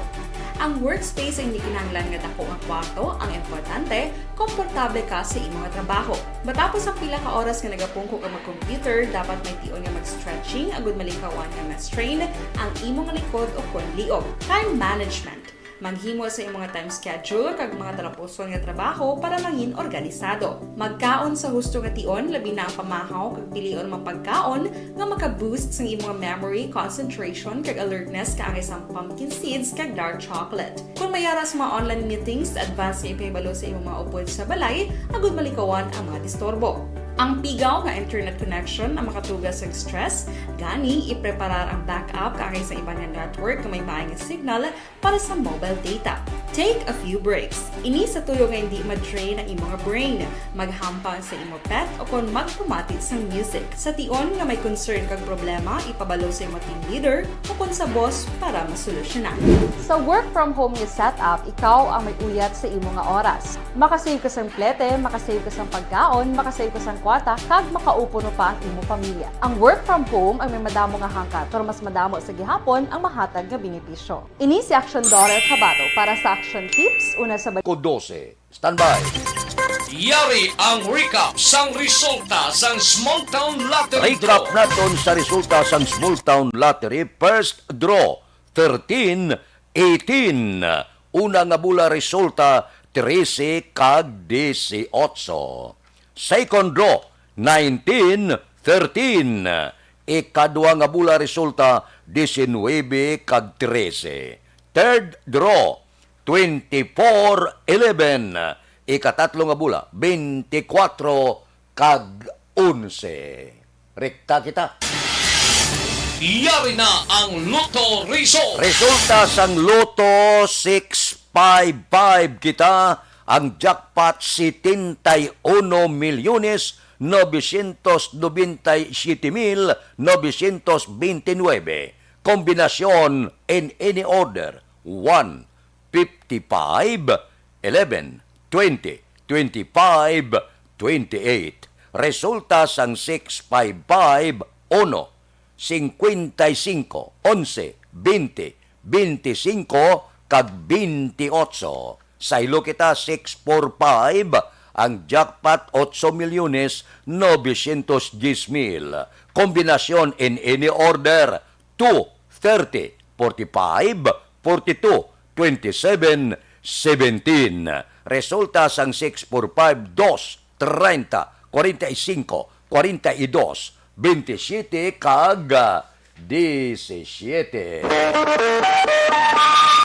Ang workspace ay hindi kinahanglan nga dako nga kwarto, ang importante, komportable ka sa imo nga trabaho. Matapos ang pila ka oras nga nagapungko ka mag-computer, dapat may tion nga mag-stretching agud malikawan nga ma-strain ang imo nga likod o kon liog. Time management. Maghimo sa imo nga time schedule kag mga talapuson nga trabaho para mangin organisado. Magkaon sa husto nga tion, labi na ang pamahaw kag pilion ang mga pagkaon nga maka-boost sang imo nga memory, concentration, kag alertness kaangay sang pumpkin seeds kag dark chocolate. Kung may ara sa mga online meetings, advance nga ipahibalo sa imo mga upod sa balay agud malikawan ang mga disturbo. Ang pigaw nga internet connection ang makatuga sa stress, gani ipreparar ang backup kaangay sa iban nga network nga may maay nga signal para sa mobile data. Take a few breaks. Ini sa tuyo nga hindi ma-drain ang imo nga brain. Maghampang sa imo pet o kon magpamati sang music. Sa tion nga may concern kag problema, ipabalo sa imo team leader o kon sa boss para masolusyonan. Sa work from home nga setup, ikaw ang may uyat sa imo nga oras. Makasave ka sang plete, makasave ka sang pagkaon, makasave ka sang kwarta, kag makaupod pa ang imo pamilya. Ang work from home ang may madamo nga hangkat, pero mas madamo sa gihapon ang mahatag nga benepisyo. Ini si Action Daughter Kabato para sa Action Tips, una sa bal- Ko dose. Standby. Yari ang recap sang resulta sang Small Town Lottery Recap Draw. Naton sa resulta sang Small Town Lottery First Draw thirteen eighteen. Una nga bola resulta trese kag dieciocho. Second Draw nineteen thirteen. Ikadua nga bola resulta, diecinuebe kag trese. Third draw, twenty-four eleven. Ikatatlo nga bola, twenty-four kag onse. Rekta kita. Yari na ang Lotto Result. Resulta sang Lotto six five five kita, ang jackpot setenta y uno milyones novecientos nobenta y siete mil novecientos veintinuebe. Kombinasyon in any order, one, fifty-five, eleven, twenty, twenty-five, twenty-eight. Resulta sang six five five, uno, cincuenta y cinco, once, veinte, veinticinco, kag veintiocho. Saylo kita, six four five, ang jackpot, ocho milyones novecientos diez mil. Kombinasyon in any order, two, thirty, forty-five, forty-two, twenty-seven, seventeen. Resulta sang six four five, dos, treinta, cuarenta y cinco, cuarenta y dos, veintisiete, kag, ah, diecisiete.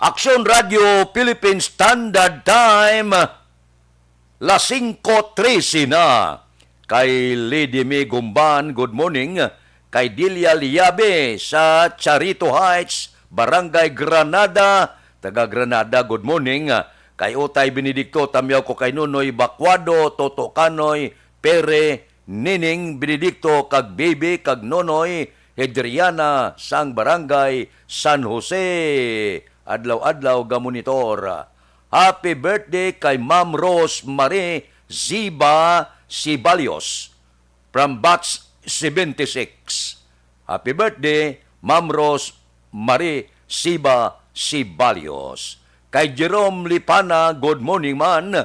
Aksyon Radio Philippine Standard Time, las singko trese na. Kay Lady May Gumban, good morning. Kay Delia Liabe sa Charito Heights, Barangay Granada, taga Granada, good morning. Kay Utay Benedicto, tamyaw ko kay Nonoy Bacuado, Toto Kanoy, Pere, Nining Benedicto, kag Baby, kag Nonoy Hedriana sang Barangay San Jose. Adlaw-adlaw ga monitor. Happy birthday kay Ma'am Rose Marie Ziba Sibalios from batch seventy-six. Happy birthday, Ma'am Rose Marie Siba Sibalios. Kay Jerome Lipana, good morning man.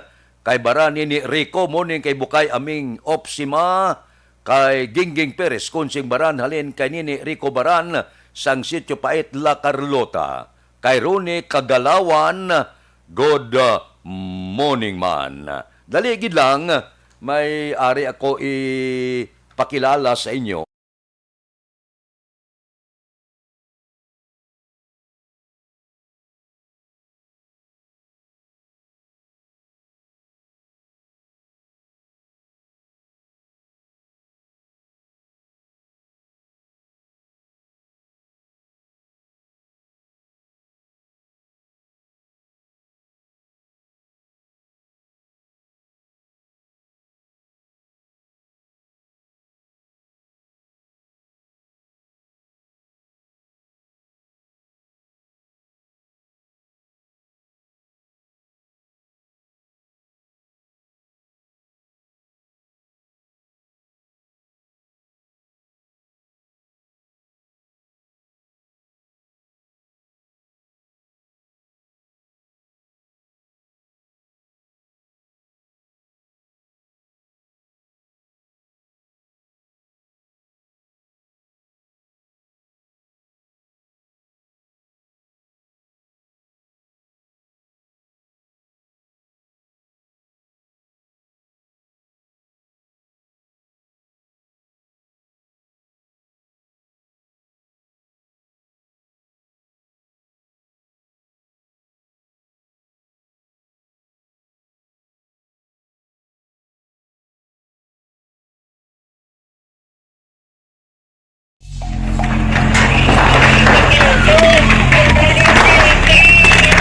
Kay Baran Nini Rico, morning kay Bukay Aming Opsima. Kay Gingging Perez, Kunsing Baran, halin kay Nini Rico Baran, sang Sitio Pait, La Carlota. Kay Ronnie Kagalawan, good, uh, morning man. Dali gid lang, may ari ako ipakilala sa inyo.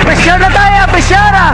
Pressure na tayo, pressure na!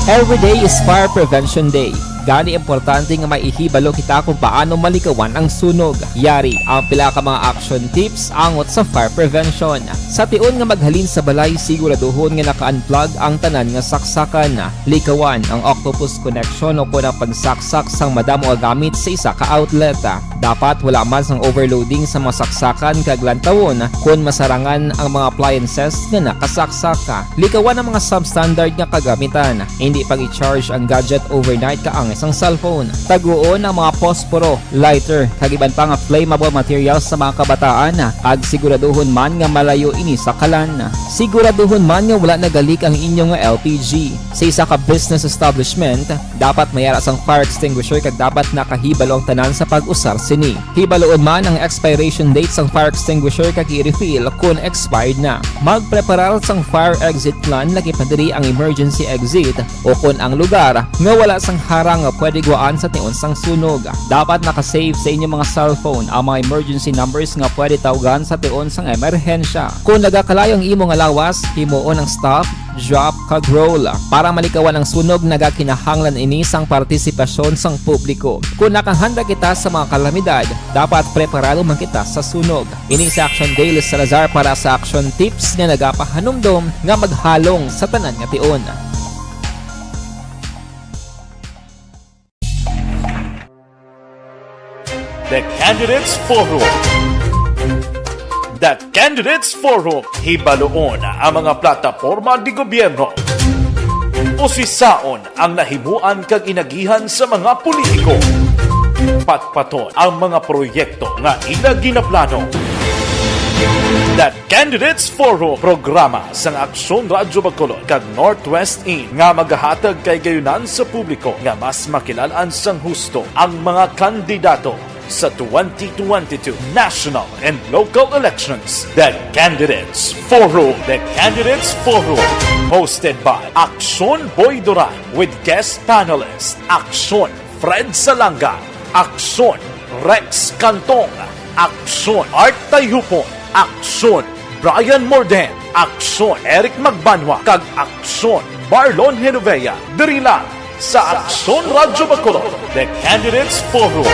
Every day is Fire Prevention Day. Gani, importante nga may ihibalo kita kung paano malikawan ang sunog. Yari ang pila ka mga action tips angot sa fire prevention. Sa tion nga maghalin sa balay, siguraduhon nga naka-unplug ang tanan nga saksakan. Likawan ang octopus connection o kon ang pagsaksak sang madamo nga gamit sa isa ka outlet. Dapat wala man sang overloading sa mga saksakan kag lantawon kon masarangan ang mga appliances nga nakasaksak. Likawan ang mga substandard nga kagamitan. Hindi pag-i-charge ang gadget overnight ka ang sang cellphone. Taguon ang mga posporo, lighter, kag iban pa nga flammable materials sa mga kabataan, kag siguraduhon man nga malayo ini sa kalan. Siguraduhon man nga wala nagalik ang inyo nga L P G. Sa isa ka business establishment, dapat may ara sang fire extinguisher kag dapat nakahibalo ang tanan sa pag-usar sini. Hibaluon man ang expiration date sang fire extinguisher kag i-refill kon expired na. Magpreparar sang fire exit plan, laki pa diri ang emergency exit, o kon ang lugar nga wala sang harang nga pwede gwaan sa tion sang sunog. Dapat naka-save sa inyo mga cellphone ang mga emergency numbers nga pwede tawgan sa tion sang emerhensya. Kon nagakalayo ang imo nga lawas, himuon ang stop, drop, kag roll. Para malikawan ang sunog, nagakinahanglan ini sang partisipasyon sang publiko. Kon nakahanda kita sa mga kalamidad, dapat preparado man kita sa sunog. Ini si Action Daily Salazar para sa Action Tips nga nagapahanumdom nga maghalong sa tanan nga tion. The Candidates Forum. The Candidates Forum. Hibaluon ang mga plataporma di gobyerno. Usisaon ang nahimuan kag inagihan sa mga politiko. Patpaton ang mga proyekto nga ila ginaplano. The Candidates Forum, programa sang Aksyon Radyo Bacolod kag Northwest In nga magahatag kay gayunan sa publiko nga mas makilal-an sang husto ang mga kandidato sa twenty twenty-two national and local elections. The Candidates Forum. The Candidates Forum, hosted by Aksyon Boy Duran with guest panelist Aksyon Fred Salanga, Aksyon Rex Cantong, Aksyon Art Tayhupon, Aksyon Brian Morden, Aksyon Eric Magbanwa, kag Aksyon Marlon Genovea. Diri lang sa Aksyon Radyo Bacolod, The Candidates Forum.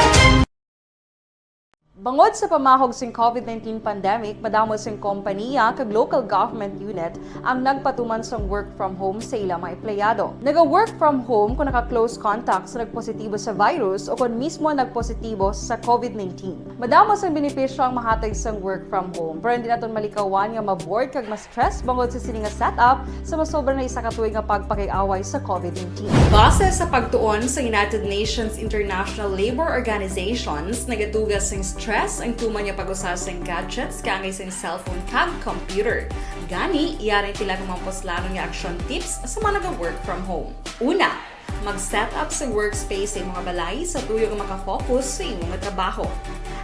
Bangod sa pamahog sing COVID nineteen pandemic, madamo sing kompaniya kag local government unit ang nagpatuman sang work from home sa ila mga empleyado. Naga-work from home kon naka-close contact sa nagpositibo sa virus o kon mismo nagpositibo sa COVID nineteen. Madamo sang benepisyo ang mahatag sang work from home, pero hindi naton malikawan nga ma-bored kag ma-stress bangod sa sini nga setup sa masobra na isa ka tuig nga pagpakig-away sa COVID nineteen. Base sa pagtuon sa United Nations International Labor Organizations, nagatuga sing stress ang tuman nga pag-usa sing gadgets kaangay sing cellphone kag computer. Gani, yari ang pila ka mga puslanon nga action tips sa mga naga-work from home. Una, mag-set up sa workspace sa imo nga balay sa tuyo nga maka-focus sa imo nga trabaho.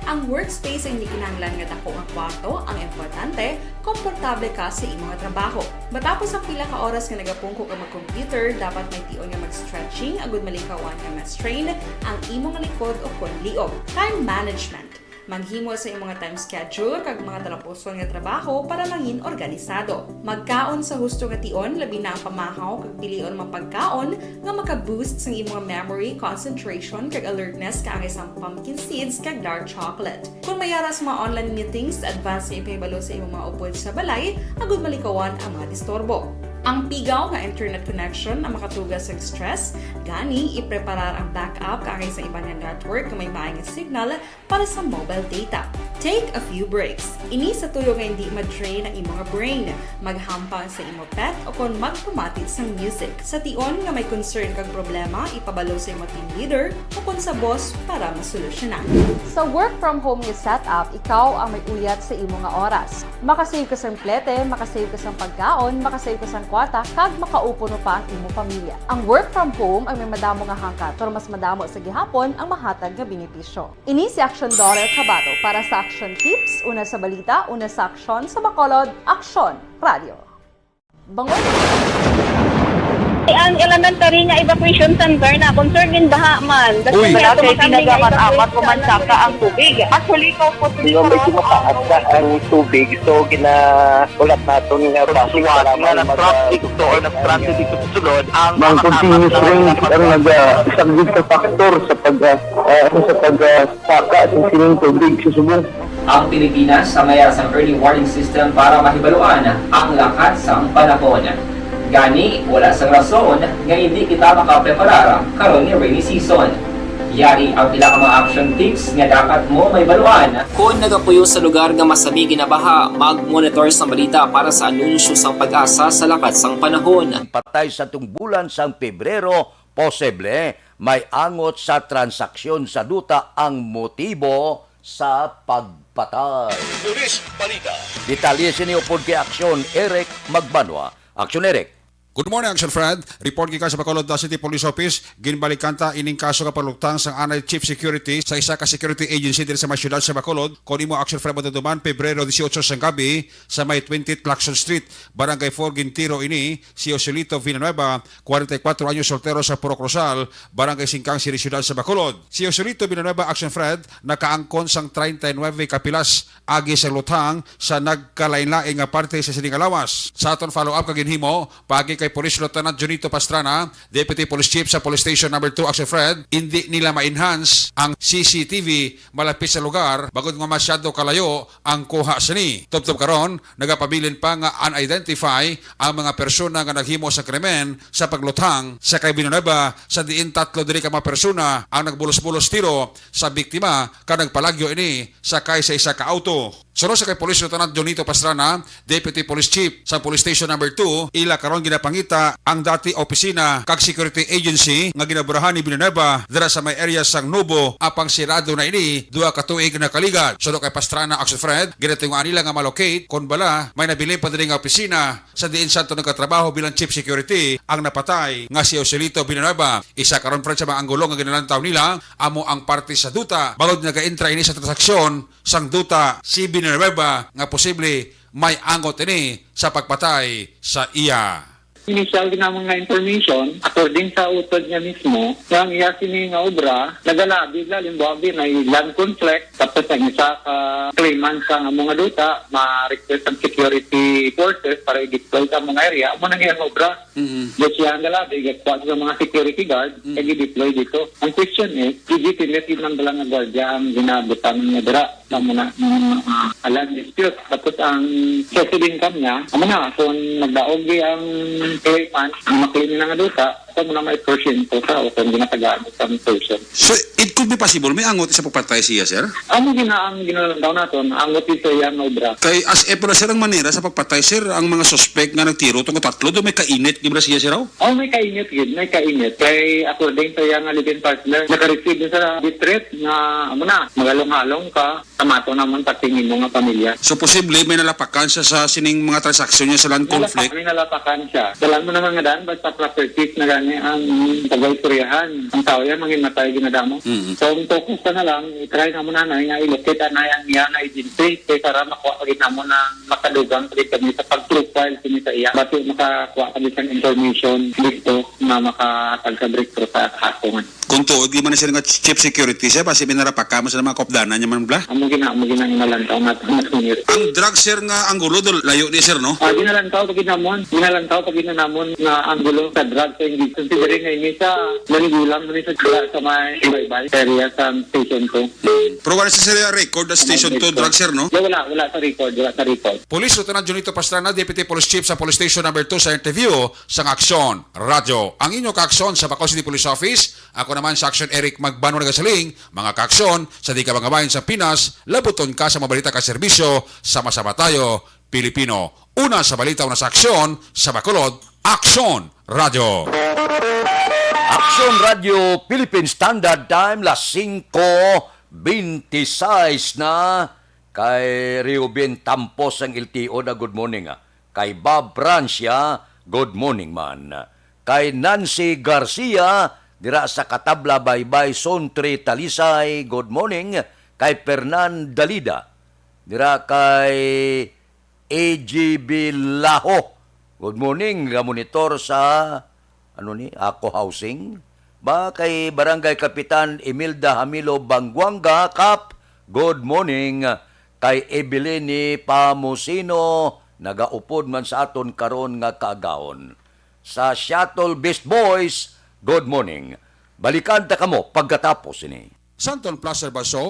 Ang workspace ay hindi kinahanglan nga dako nga kwarto ang importante, komportable ka sa imo nga trabaho. Matapos ang pila ka oras nga nagapungko ka mag-computer, dapat may tion nga mag-stretching agud malikawan nga ma-strain ang imo nga likod o kon liog. Time management. Maghimo sa imo nga time schedule kag mga talapuson nga trabaho para mangin organisado. Magkaon sa husto nga tion, labi na ang pamahaw kag pilion mga pagkaon nga maka-boost sang imo nga memory, concentration, kag alertness kaangay sang pumpkin seeds kag dark chocolate. Kon may ara sa mga online meetings, advance nga ipahibalo sa imo mga upod sa balay agud malikawan ang mga disturbo. Ang pigaw nga internet connection ang makatuga sa stress, gani ipreparar ang backup kaangay sa iban nga network nga may maay nga signal para sa mobile data. Take a few breaks. Ini sa tuyo nga hindi ma-drain ang imo nga brain. Maghampang sa imo pet o kon magpamati sang music. Sa tion nga may concern kag problema, ipabalo sa imo team leader o kon sa boss para masolusyonan. Sa work from home nga setup, ikaw ang may uyat sa imo nga oras. Makasave ka sang plete, makasave ka sang pagkaon, makasave ka sang kwarta, kag makaupuno pa ang imo pamilya. Ang work from home ay may madamo nga hangkat, pero mas madamo sa gihapon ang mahatag nga benepisyo. Ini si Action Daughter Cabato para sa Action Tips, una sa balita, una sa aksyon, sa Bacolod, Aksyon Radio. Bangod. Ang elementary nga evacuation center na concern in baha man. Uy. Wala kay ginagamat-amat ko man saka ang tubig. Actually, ko po medyo mataas na ang tubig. So, gina-, ulat naton nga traffic, nga mag-, nag-traffic to or nag-transit dito sa sulod, ang mga continuous rain ang nag-saglit sa factor sa pag, ah, ah, sa pag, ah, saka sa sining tubig sa subong. Ang Pilipinas ang may sang early warning system para mahibaluan ang lakat sang panahon. Gani, wala sang rason nga hindi kita makapreparar karon nga rainy season. Yari ang pila ka mga action tips nga dapat mo mahibaluan. Kon nagapuyo sa lugar nga masami ginabaha, mag-monitor sa balita para sa anunsyo sang PAGASA sa lakat sang panahon. Patay sa tungbulan sang Pebrero, posible May angot sa transaksyon sa duta ang motibo sa pagpatay. Pulis Balita. Detalye sini upod kay Aksyon Eric Magbanwa. Aksyon Eric. Good morning, Action Fred. Report gikan sa Bacolod City Police Office. Ginbalikan ta ining kaso nga pagluktang sang anay chief security sa isa ka security agency diri sa may siyudad sa Bacolod. Kon imo, Action Fred, matutuman, Pebrero dieciocho sang gabi sa may twenty Claxon Street, Barangay four, gintiro ini si Joselito Villanueva, kwarenta y kuwatro anyos, soltero sa Purok Rosal, Barangay Singkang City, siyudad sa Bacolod. Si Joselito Villanueva, Action Fred, nakaangkon sang treinta y nuebe ka pilas agi sa luthang sa nagkalainlain nga parte sa sini nga lawas. Sa aton follow-up nga ginhimo paagi kay Police Lieutenant Junito Pastrana, Deputy Police Chief sa Police Station Number two, Action Fred, indi nila ma-enhance ang C C T V malapit sa lugar, bangod nga masyado kalayo ang kuha sini. Tubtob karon, nagapabilin pa nga unidentified ang mga persona nga naghimo sa krimen sa pagluthang sa kay Villanueva, sa diin tatlo diri ka mga persona ang nagbulos-bulos tiro sa biktima, kag nagpalagyo ini sakay sa isa ka auto. Suno sa kay Police Lieutenant Jonito Pastrana, Deputy Police Chief sa Police Station Number two, ila karon ginapangita ang dati opisina kag security agency nga ginaburahan ni Villanueva dira sa may area sang Nobo, apang sirado na ini duha ka tuig nakaligad. Suno kay Pastrana, Action Fred, ginatinguhaan nila nga ma-locate kon bala may nabilin pa diri nga opisina sa diin santo nagkatrabaho bilang chief security ang napatay nga si Joselito Villanueva. Isa karon, Fred, sa mga anggulo nga ginalantaw nila amo ang parte sa duta, bangod nagaentra ini sa transaksyon sang duta si Villanueva nga posible may angot ini sa pagpatay sa iya. Initial din namon nga information, according sa utod niya mismo, nga ang iya sini nga obra, nagalabi, halimbawa, may land conflict, tapos ang isa ka claimant sa amo nga duta, ma-request ang security forces para i-deploy sa amo nga area, amo nang iyang obra. Mm. Di siya ang galabi, gakuha sa mga security guard, Mm. kag i-deploy dito. Ang question is, legitimate yun ang dalang nga gwardiya ang ginabutang niya dira. Sa muna, mm, ah, land dispute. Tapos ang passive income niya, amo na, kung nagdaog di ang claimant, ang maklaim na nga duta, sa muna may porsyento sa o kung ginatagaan sa portion. So, it could be possible, may angot sa pagpatay siya, sir? Amo gina ang ginalantaw naton, angot ito iya nga obra. Kay as if wala, sir, ang manera sa pagpatay, sir, ang mga suspect nga nagtiro, tungod tatlo, do may kainit, di ba siya, sir, aw? Oh, may kainit gid, may kainit. Kay according sa iya nga live-in partner, naka-receive na sa distress nga, amo na, magalong-halong ka, kamato naman pati nimo nga pamilya. So, posible may nalapakan siya sa sining mga transaksyon niya sa land conflict? Nalapak-, may nalapakan siya. Dalan mo naman nga daan, basta properties na gani ang pagaisuryahan. Ang tao yan, mangimatay, ginadamo. Mm. So, ang focus ka na lang, i-try na mo na na nga i-locate na yang iya nga agency. Kay para makuha pa gid namo na makadugang pa gid kami sa pag-profile kini sa iya. Basi makakuha kami sa information dito na makahatag sa breakthrough sa kaso nga. Kung tuod, di man na sila nga chief security siya, basi may narapaka mo sa mga kopdanan niya man bla. Amo gina, amo gina, ginalantaw nato, nato. Ang drug, sir, nga anggulo, do, layo ni, sir, no? Ah, ginalantaw pa gid namon, ginalantaw pa gid namon nga anggulo sa drug sa hindi considering nga ini sa nanigulang mo ni sa drug sa may baybay area sa station two. Mm. Pero wala sa sila record sa station two drug, sir, no? Wala, wala, wala sa record, wala sa record. Police Lieutenant Junito Pastrana, Deputy Police Chief sa Police Station Number two, sa interview sang Aksyon Radyo. Ang inyo kaaksyon sa Bacolod City Police Office, ako naman sa Aksyon Eric Magbanwa nagasiling, mga kaaksyon, sa di ka mga bayan sa Pinas, labuton ka sa mga balita ka serbisyo, sama-sama tayo, Pilipino. Una sa balita, una sa aksyon, sa Bacolod, Aksyon Radyo. Aksyon Radyo Philippine Standard Time, las singko beintiseis na. Kay Reuben Tampos ang L T O na, good morning, ah. Kay Bob Francia, good morning man. Kay Nancy Garcia, dira sa Katabla, Baybay, Sontre, Talisay, good morning. Kay Fernan Dalida, dira kay A G B Laho, good morning. Namonitor sa, ano ni, Ako Housing. Ba, kay Barangay Kapitan Imelda Hamilo Banguanga, Kap, good morning. Kay Evelyn ni Pamusino, nagaupod man sa aton karon nga kaagahon. Sa Shuttle Beast Boys, good morning. Balikan ta kamo pagkatapos ini. Santon Plaza, Baso.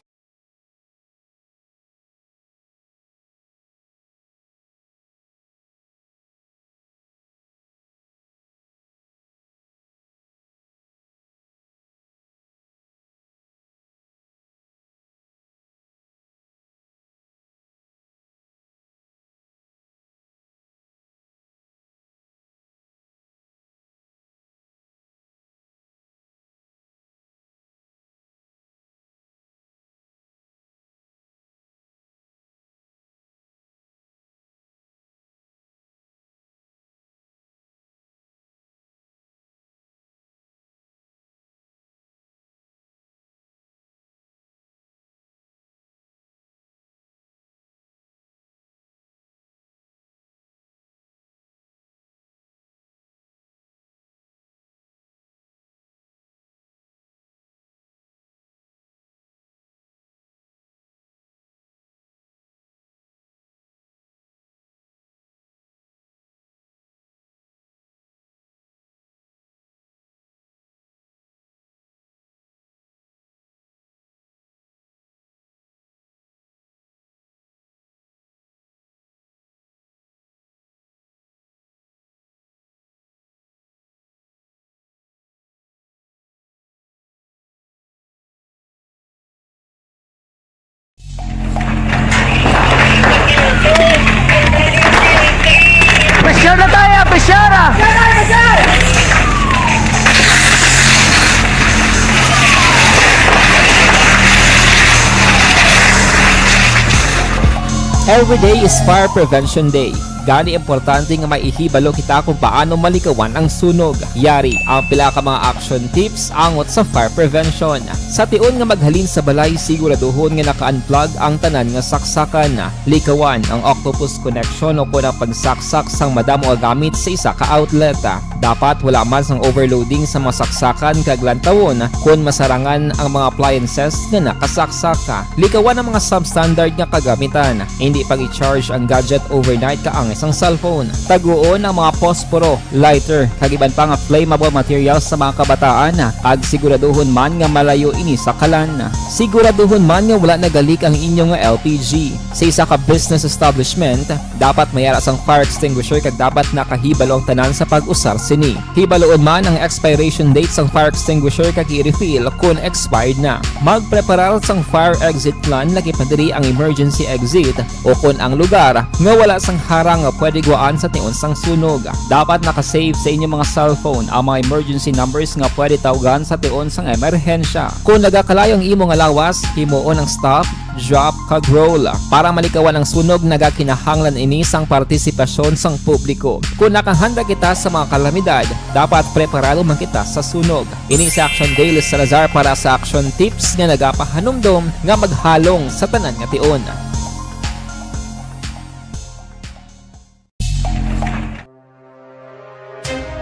Every day is Fire Prevention Day. Gani, importante nga maihibalo kita kung paano malikawan ang sunog. Yari ang pila ka mga action tips angot sa fire prevention. Sa tion nga maghalin sa balay, siguraduhon nga naka-unplug ang tanan nga saksakan. Likawan ang octopus connection o kon ang pagsaksak sang madamo nga gamit sa isa ka outlet. Dapat wala man sang overloading sa mga saksakan kag lantawon kon masarangan ang mga appliances nga nakasaksak. Likawan ang mga substandard nga kagamitan. Hindi pag-i-charge ang gadget overnight kaangay sang cellphone. Taguon ang mga posporo, lighter, kag iban pa nga flammable materials sa mga kabataan, kag siguraduhon man nga malayo ini sa kalan. Siguraduhon man nga wala nagalik ang inyo nga L P G. Sa isa ka business establishment, dapat may ara sang fire extinguisher kag dapat nakahibalo ang tanan sa pag-usar sini. Hibaloon man ang expiration date sang fire extinguisher kag i-refill kon expired na. Magpreparar sang fire exit plan, lakip na diri ang emergency exit, o kon ang lugar nga wala sang harang nga pwede guwaan sa tion sang sunog. Dapat naka-save sa inyo mga cellphone ang mga emergency numbers nga pwede tawgan sa tion sang emerhensya. Kon nagakalayo ang imo nga lawas, himuon ang stop, drop, kag roll. Para malikawan ang sunog, nagakinahanglan ini sang partisipasyon sang publiko. Kon nakahanda kita sa mga kalamidad, dapat preparado man kita sa sunog. Ini si Action Daily Salazar para sa Action Tips nga nagapahanumdom nga maghalong sa tanan nga tion.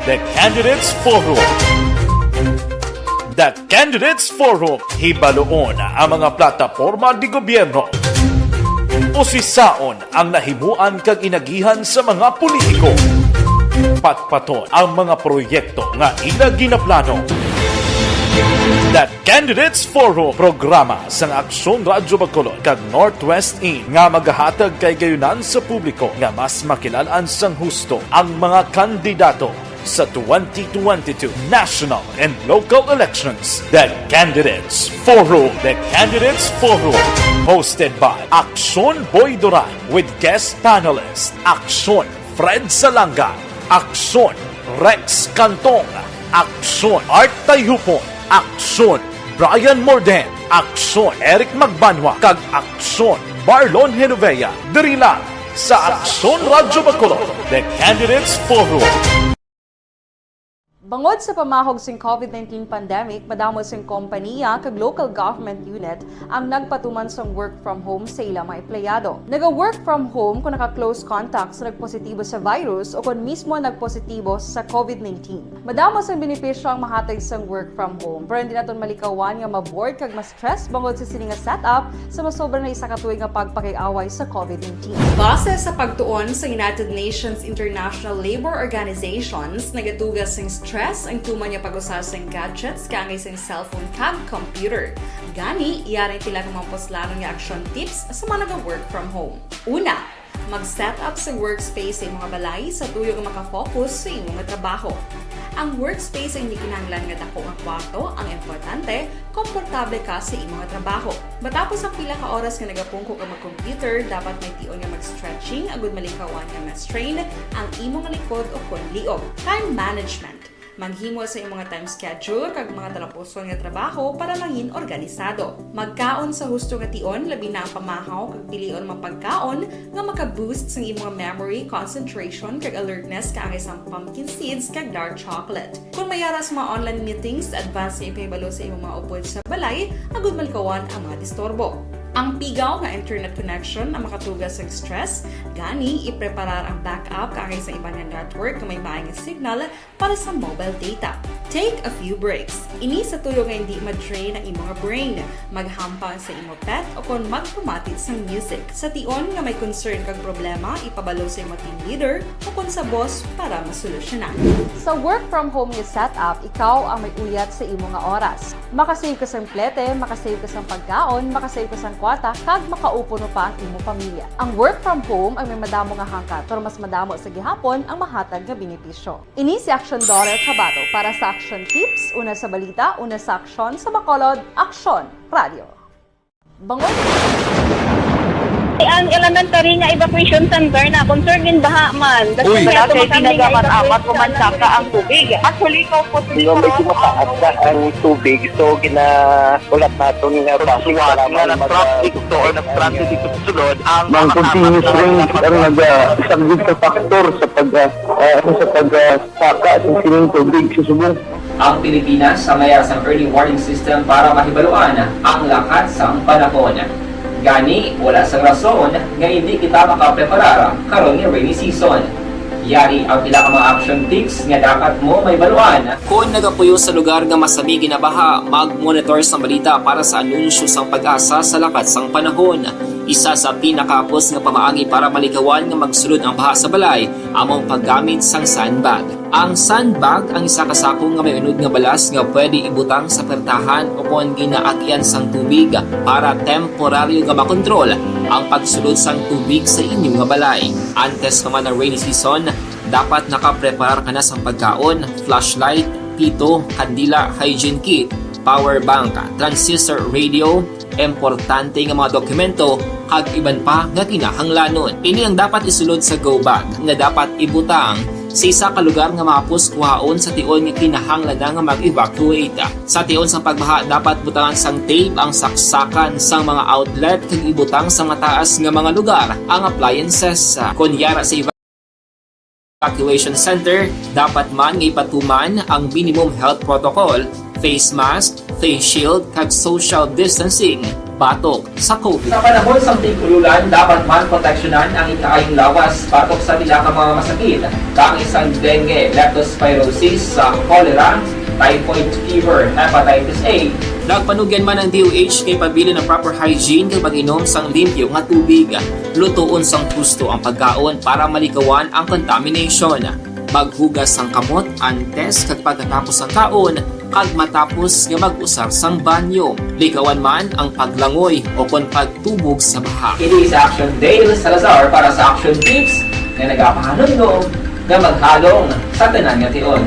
The Candidates Forum. The Candidates Forum. Hibaloon ang mga plataporma di gobyerno. Usisaon ang nahimuan kag inagihan sa mga politiko. Patpaton ang mga proyekto nga ila ginaplano. The Candidates Forum, programa sang Aksyon Radyo Bacolod kag Northwest In nga magahatag kahigayonan sa publiko nga mas makilal-an sang husto ang mga kandidato sa twenty twenty-two national and local elections. The Candidates Forum. The Candidates Forum, hosted by Aksyon Boy Duran with guest panelist Aksyon Fred Salanga, Aksyon Rex Cantong, Aksyon Art Tayupon, Aksyon Brian Morden, Aksyon Eric Magbanwa, kag Aksyon Marlon Genovea, diri lang sa Aksyon Radyo Bacolod, The Candidates Forum. Bangod sa pamahog sing covid nineteen pandemic, madamo sing kompanya kag local government unit ang nagpatuman sang work from home sa ila mga empleyado. Naga-work from home kon naka-close contact sa nagpositibo sa virus o kon mismo nagpositibo sa covid nineteen. Madamo sang benepisyo ang mahatag sang work from home, pero hindi naton malikawan nga ma-bored kag ma-stress bangod sa sini nga setup sa masobra na isa ka tuig nga pagpakig-away sa covid nineteen. Base sa pagtuon sa United Nations International Labor Organizations, nagatuga sing stress ang tuman nga pag-usa sing gadgets kaangay sing cellphone kag computer. Gani, yari ang pila ka mga puslanon nga action tips sa mga naga-work from home. Una, mag-set up sa workspace sa imong balay sa tuyo nga makafocus sa imo nga trabaho. Ang workspace ay hindi kinahanglan nga dako nga kwarto, ang importante, komportable ka sa imo nga trabaho. Matapos ang pila ka oras nga nagapungko ka mag-computer, dapat may tion nga mag-stretching agud malikawan nga ma-strain ang imo nga likod o kon liog. Time management. Maghimo sa imo nga time schedule kag mga talapuson nga trabaho para mangin organisado. Magkaon sa husto nga tion, labi na ang pamahaw kag pilion mga pagkaon nga maka-boost sang imo nga memory, concentration, kag alertness kaangay sang pumpkin seeds kag dark chocolate. Kon may ara sa mga online meetings, advance nga ipahibalo sa imo mga upod sa balay agud malikawan ang mga disturbo. Ang pigaw nga internet connection ang makatuga sang stress, gani ipreparar ang backup kaangay sa iban nga network nga may maay nga signal para sa mobile data. Take a few breaks. Ini sa tuyo nga hindi ma-drain ang imo nga brain. Maghampang sa imo pet o kon magpamati sang music. Sa tion nga may concern kag problema, ipabalo sa imo team leader o kon sa boss para masolusyonan. Sa work from home nga setup, ikaw ang may uyat sa imo nga oras. Makasave ka sang plete, makasave ka sang pagkaon, makasave ka sang kwarta, kag makaupod pa ang imo pamilya. Ang work from home ay may madamo nga hangkat, pero mas madamo sa gihapon ang mahatag nga benepisyo. Ini si Aksyon Dorel Cabato para sa Aksyon Tips, una sa balita, una sa aksyon, sa Bacolod, Aksyon Radio. Bangod Ang elementary nga evacuation center na concern din baha man. Uy. Wala kay pinagamat-amat o mansaka ang tubig. Actually, ko po. Di ba, medyo mataas na ang tubig, so ginaulat naton nga basi nga nag-traffic to or nag-transit dito sa sulod ang mga continuous rain ang nag-, ah, isang big factor sa pag, ah, ah, sa pag, ah, saka sa sining tubig sa subong. Ang Pilipinas sa mayar sang early warning system para mahibaluan ang lakat sang panahon. Gani, wala sang rason nga hindi kita makapreparar karon nga rainy season. Yari ang pila ka mga action tips nga dapat mo mahibaluan. Kon nagapuyo sa lugar nga masami ginabaha, mag-monitor sang balita para sa anunsyo sang PAGASA sa lakat sang panahon. Isa sa pinakahapos nga pamaagi para malikawan nga magsulod ang baha sa balay amo ang paggamit sang sandbag. Ang sandbag ang isa ka sako nga may unod nga balas nga pwede ibutang sa pertahan o kon ginaagian sang tubig para temporaryo nga makontrol ang pagsulod sang tubig sa inyo nga balay. Antes pa man ang rainy season, dapat nakapreparar ka na sang pagkaon, flashlight, pito, kandila, hygiene kit, power bank, transistor radio, importante nga mga dokumento, kag iban pa nga kinahanglanon. Ini ang dapat isulod sa go bag nga dapat ibutang sa isa ka lugar nga mahapos kuhaon sa tion nga kinahanglan na nga mag-evacuate. Sa tion sang pagbaha, dapat butangan sang tape ang saksakan sang mga outlet kag ibutang sa mataas nga mga lugar ang appliances. Kon yara sa evacuation center, dapat man nga ipatuman ang minimum health protocol, face mask, face shield, kag social distancing batok sa COVID. Sa panahon sang tig-ululan, dapat man proteksyonan ang ikaayong lawas batok sa pila ka mga masakit, kaangay sang dengue, leptospirosis, sa cholera, typhoid fever, hepatitis A. Nagpanugyan man ang D O H nga ipabilin ang proper hygiene kag pag-inom sang limpyo nga tubig. Lutoon sang husto ang pagkaon para malikawan ang contamination. Maghugas sang kamot antes kag pagkatapos sang kaon kag matapos nga mag-usar sang banyo. Likawan man ang paglangoy o kon pagtubog sa baha. Ini si Action Dale Salazar para sa Action Tips nga nagapahanumdom nga maghalong sa tanan nga tion.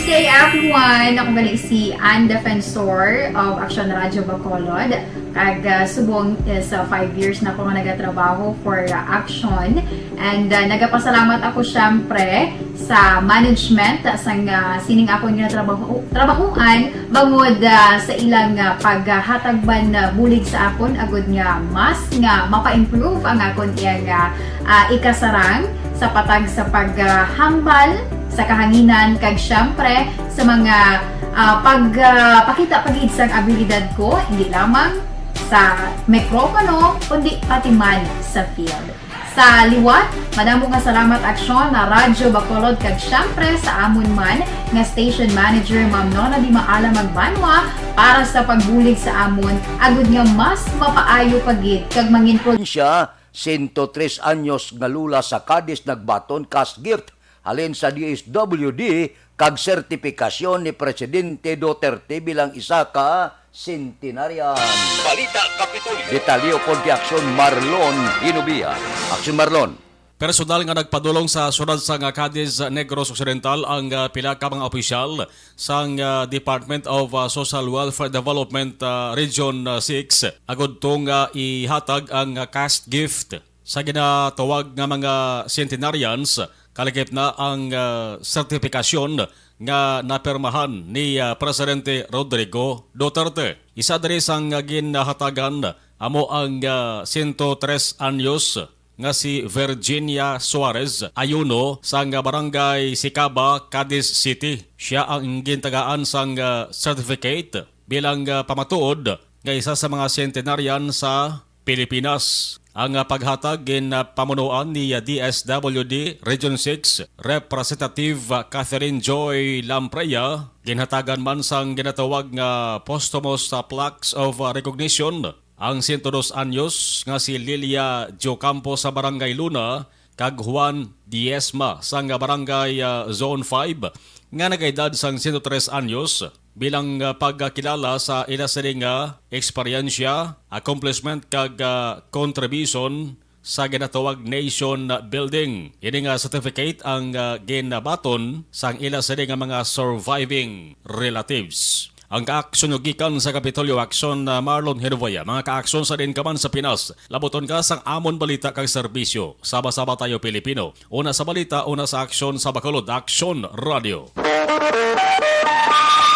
Good day, everyone. Ako gali si Ann Defensor of Action Radio Bacolod. Kag, ah, subong is, ah, five years na ako nga nagatrabaho for, ah, Action. And, ah, nagapasalamat ako, syempre, sa management sang, ah, sining akon nga trabaho, trabahoan bangod, ah, sa ilang, ah, paghatag man, ah, bulig sa akon agud nga mas nga mapa-improve ang akon iyang, ah, ah, ikasarang sa patag sa paghambal sa kahanginan kag, syempre, sa mga, ah, pag, ah, pakita pa gid sang abilidad ko, hindi lamang sa mikropono, kundi pati man sa field. Sa liwat, madamo nga salamat, Aksyon, na Radyo Bacolod, kag syempre sa amon man nga station manager, Ma'am Nona Di Maala Magbanwa, para sa pagbulig sa amon, agud nga mas mapaayo pa gid kag mangin pro- Siya, sento tres anyos nga lula sa Cadiz, nagbaton cash gift halin sa D S W D kag sertipikasyon ni Presidente Duterte bilang isa ka centenarian. Balita Kapitolyo. Detalye kon kay Aksyon Marlon Hinubia. Aksyon Marlon. Personal nga nagpadulong sa siyudad sang Cadiz, Negros Occidental ang, ah, pila ka mga opisyal sang, ah, Department of, ah, Social Welfare Development, ah, Region, ah, six, agud to nga ihatag ang, ah, cash gift sa ginatawag nga mga centenarians. Kalakip na ang, ah, sertipikasyon nga napirmahan ni, ah, Presidente Rodrigo Duterte. Isa diri sang, ah, ginhatagan amo ang, ah, sento tres anyos nga si Virginia Suarez Ayuno sang Barangay Sicaba, Cadiz City. Siya ang gintagaan sang, ah, certificate bilang, ah, pamatuod nga isa sa mga centenarian sa Pilipinas. Ang, ah, paghatag gin, ah, pamunuan ni, ah, D S W D Region six Representative, ah, Catherine Joy Lamprea. Ginhatagan man sang ginatawag nga posthumous, ah, plaques of, ah, recognition ang sento dos anyos nga si Lilia Diocampo sa Barangay Luna kag Juan Diezma sang Barangay, ah, Zone five nga nagaedad sang sento tres anyos bilang, ah, pagkilala sa ila sini nga eksperyensya, accomplishment kag, ah, contribution sa ginatawag nation building. Ini nga certificate ang, ah, ginabaton sang ila sini nga mga surviving relatives. Ang kaaksyon nga gikan sa Kapitolyo Aksyon, ah, Marlon Hinuvoya, mga kaaksyon sa diin ka man sa Pinas, labuton ka sang amon balita kag serbisyo. Saba-saba tayo, Pilipino. Una sa balita, una sa aksyon, sa Bacolod, Aksyon Radio.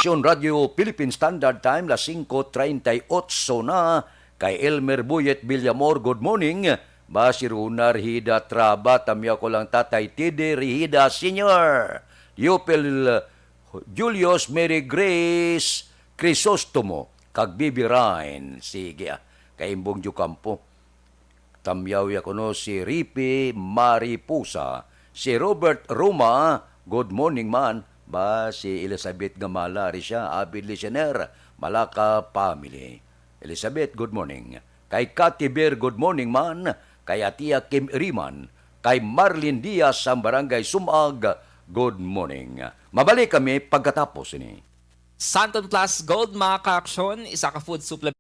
Aksyon Radio, Philippine Standard Time, las singko treinta y ocho na. Kay Elmer Buyet Villamor, good morning. Ba si Runa Rihida Traba, tamyaw ko lang Tatay Tede Rihida Senior. Yupil Julius, Mary Grace, Crisostomo, kag Bibi Ryan. Sige, ah. Kay Imbong Diocampo. Tamyaw ya kuno si Ripi Mariposa. Si Robert Roma, good morning man. Ba, si Elizabeth Gamala, ri siya, avid listener, Malaka family. Elizabeth, good morning. Kay Cathy Bear, good morning man. Kay Atia Kim Riman. Kay Marlene Diaz sang Barangay Sumag, good morning. Mabalik kami pagkatapos ini. Santon Plus Gold, mga kaaksyon, isa ka food supplement.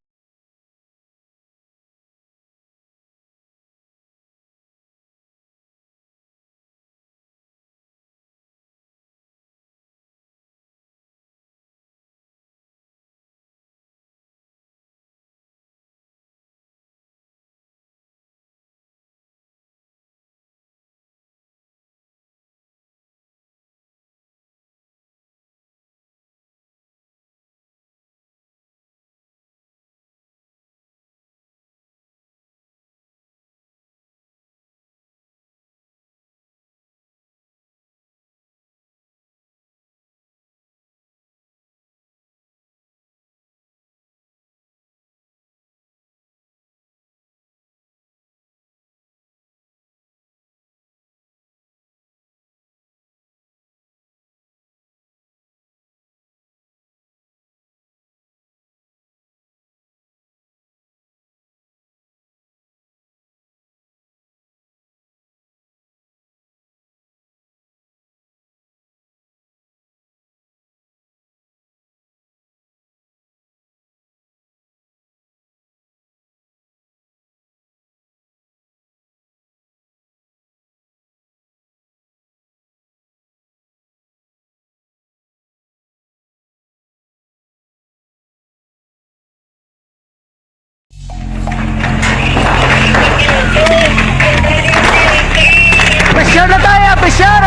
Pressure na tayo, pressure!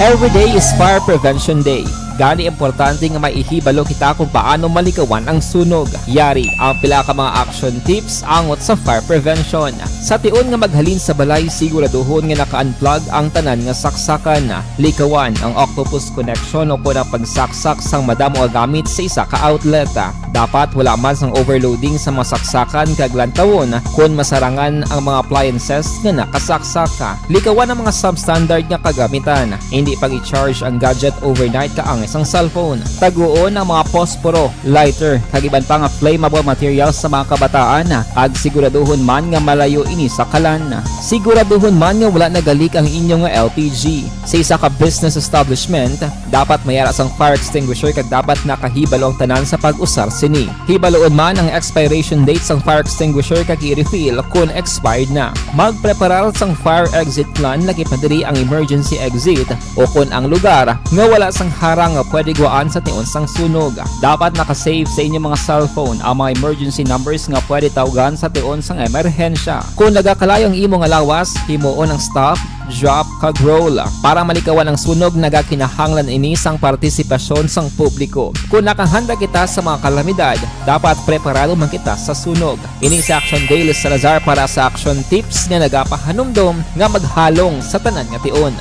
Every day is Fire Prevention Day. Gani, importante nga may ihibalo kita kung paano malikawan ang sunog. Yari ang pila ka mga action tips angot sa fire prevention. Sa tion nga maghalin sa balay, siguraduhon nga naka-unplug ang tanan nga saksakan. Likawan ang octopus connection o kon ang pagsaksak sang madamo nga gamit sa isa ka outlet. Dapat wala man sang overloading sa mga saksakan kag lantawon kon masarangan ang mga appliances nga nakasaksak. Likawan ang mga substandard nga kagamitan. Hindi pag-i-charge ang gadget overnight kaangay sang cellphone. Taguon ang mga posporo, lighter, kag iban pa nga flammable materials sa mga kabataan, kag siguraduhon man nga malayo ini sa kalan. Siguraduhon man nga wala nagalik ang inyo nga L P G. Sa isa ka business establishment, dapat may ara sang fire extinguisher kag dapat nakahibalo ang tanan sa pag-usar sini. Hibaloon man ang expiration date sang fire extinguisher kag i-refill kon expired na. Magpreparar sang fire exit plan, lakip na diri ang emergency exit, o kon ang lugar nga wala sang harang nga pwede gwaan sa tion sang sunog. Dapat naka-save sa inyo mga cellphone ang mga emergency numbers nga pwede tawgan sa tion sang emerhensya. Kon nagakalayo ang imo nga lawas, himuon ang stop, drop, kag roll. Para malikawan ang sunog, nagakinahanglan ini sang partisipasyon sang publiko. Kon nakahanda kita sa mga kalamidad, dapat preparado man kita sa sunog. Ini si Action Dale Salazar para sa Action Tips nga nagapahanumdom nga maghalong sa tanan nga tion.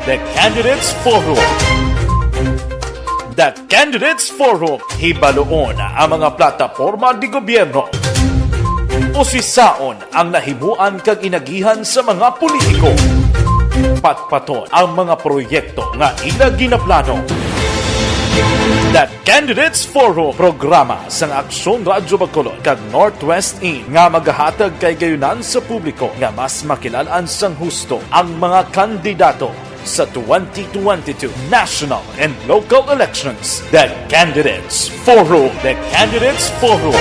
The Candidates Forum. The Candidates Forum, hibaloon ang mga plataporma de gobyerno. Usisaon ang nahimuan kag inagihan sa mga politiko. Patpaton ang mga proyekto nga ila ginaplano. The Candidates Forum, programa sang Aksyon Radyo Bacolod kag Northwest In nga magahatag kahigayonan sa publiko nga mas makilal-an sang husto ang mga kandidato. Sa twenty twenty-two national and local elections, the Candidates Forum. The Candidates Forum,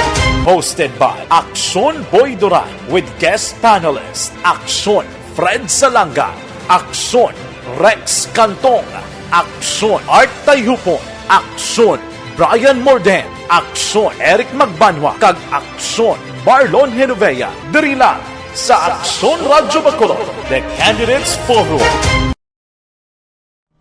hosted by Aksyon Boy Duran with guest panelist Aksyon Fred Salanga, Aksyon Rex Cantong, Aksyon Art Tayhupon, Aksyon Brian Morden, Aksyon Eric Magbanwa, kag Aksyon Marlon Genovea. Diri lang sa Aksyon Radyo Bacolod, The Candidates Forum.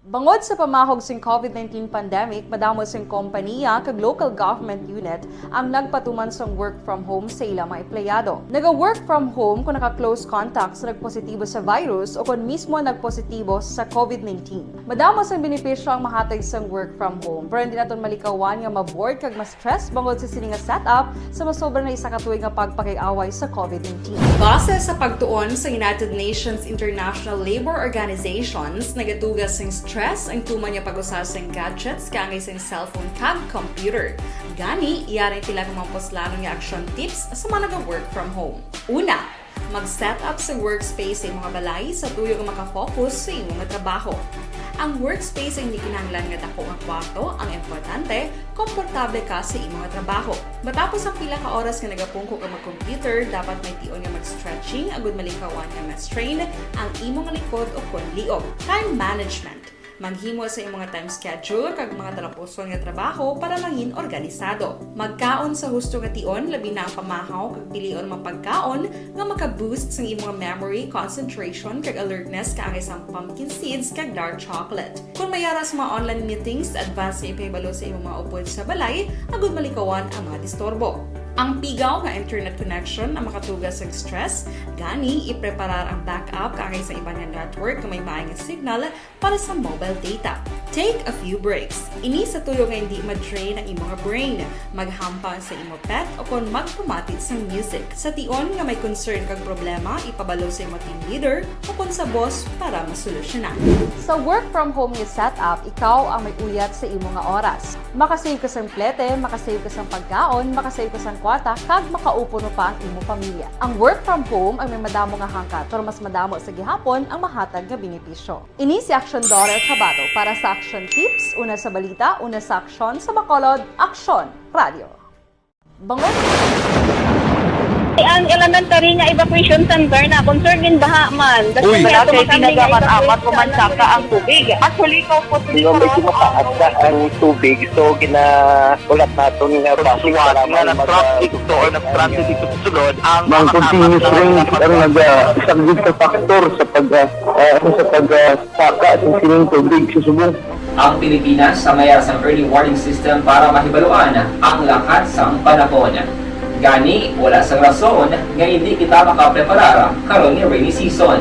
Bangod sa pamahog sing COVID nineteen pandemic, madamo sing kompaniya kag local government unit ang nagpatuman sang work from home sa ila mga empleyado. Naga-work from home kung naka-close contact sa nagpositibo sa virus o kon mismo nagpositibo sa COVID nineteen. Madamo sang benepisyo ang mahatag sang work from home, pero hindi naton malikawan nga ma-bored kag ma-stress bangod sa sini nga setup sa masobra na isa ka tuig nga pagpakig-away sa COVID nineteen. Base sa pagtuon sa United Nations International Labour Organizations, nagatuga sing stress ang tuman nga pag-usa sing gadgets kaangay sing cellphone kag computer. Gani, yari ang pila ka mga puslanon nga action tips sa mga naga-work from home. Una, mag-set up sa workspace sa imong balay sa tuyo nga makafocus sa imo nga trabaho. Ang workspace hindi kinahanglan nga dako nga kwarto, ang importante, komportable ka sa imo nga trabaho. Matapos ang pila ka oras nga nagapungko ka mag-computer, dapat may tion nga mag-stretching agud malikawan nga ma-strain ang imo nga likod o kon liog. Time management. Maghimo sa imong nga time schedule kag mga talapuson nga trabaho para mangin organisado. Magkaon sa husto nga tion, labi na ang pamahaw kag pilion mga pagkaon nga maka-boost sang imong memory, concentration, kag alertness kaangay sang pumpkin seeds kag dark chocolate. Kon may ara sa mga online meetings, advance nga ipahibalo sa imong mga upod sa balay agud malikawan ang mga disturbo. Ang pigaw nga internet connection ang makatuga sa stress, gani ipreparar ang backup kaangay sa iban nga network nga may maay nga signal para sa mobile data. Take a few breaks. Ini sa tuyo nga hindi ma-drain ang imong brain. Maghampang sa imo pet o kon magpamati sang music. Sa tion nga may concern kag problema, ipabalo sa imo team leader o kon sa boss para masolusyonan. Sa work from home nga setup, ikaw ang may uyat sa imo nga oras. Makasave ka sang plete, makasave ka sang pagkaon, makasave ka sang kwarta, kag makaupod pa ang imo pamilya. Ang work from home ang may madamo nga hangkat, pero mas madamo sa gihapon ang mahatag nga benepisyo. Ini si Action Doral Cabato para sa Action Tips, una sa balita, una sa aksyon, sa Bacolod, Aksyon Radio. Bangon. Ang elementary nga evacuation center na concern din baha man. Uy, wala kay tinaga man amat ko man saka ang tubig. Actually, ko po medyo mataas na ang tubig, so ginaulat naton nga bus para nga mag-, nag-traffic to or nag-transit dito sa sulod ang mga continuous rain ang nag-, ah, isang big factor sa pag, ah, ah, sa pag, ah, saka sa sining tubig sa subong. Ang Pilipinas ang may sang early warning system para mahibaluan ang lakat sang panahon. Gani, wala sang rason nga hindi kita makapreparar karon ni rainy season.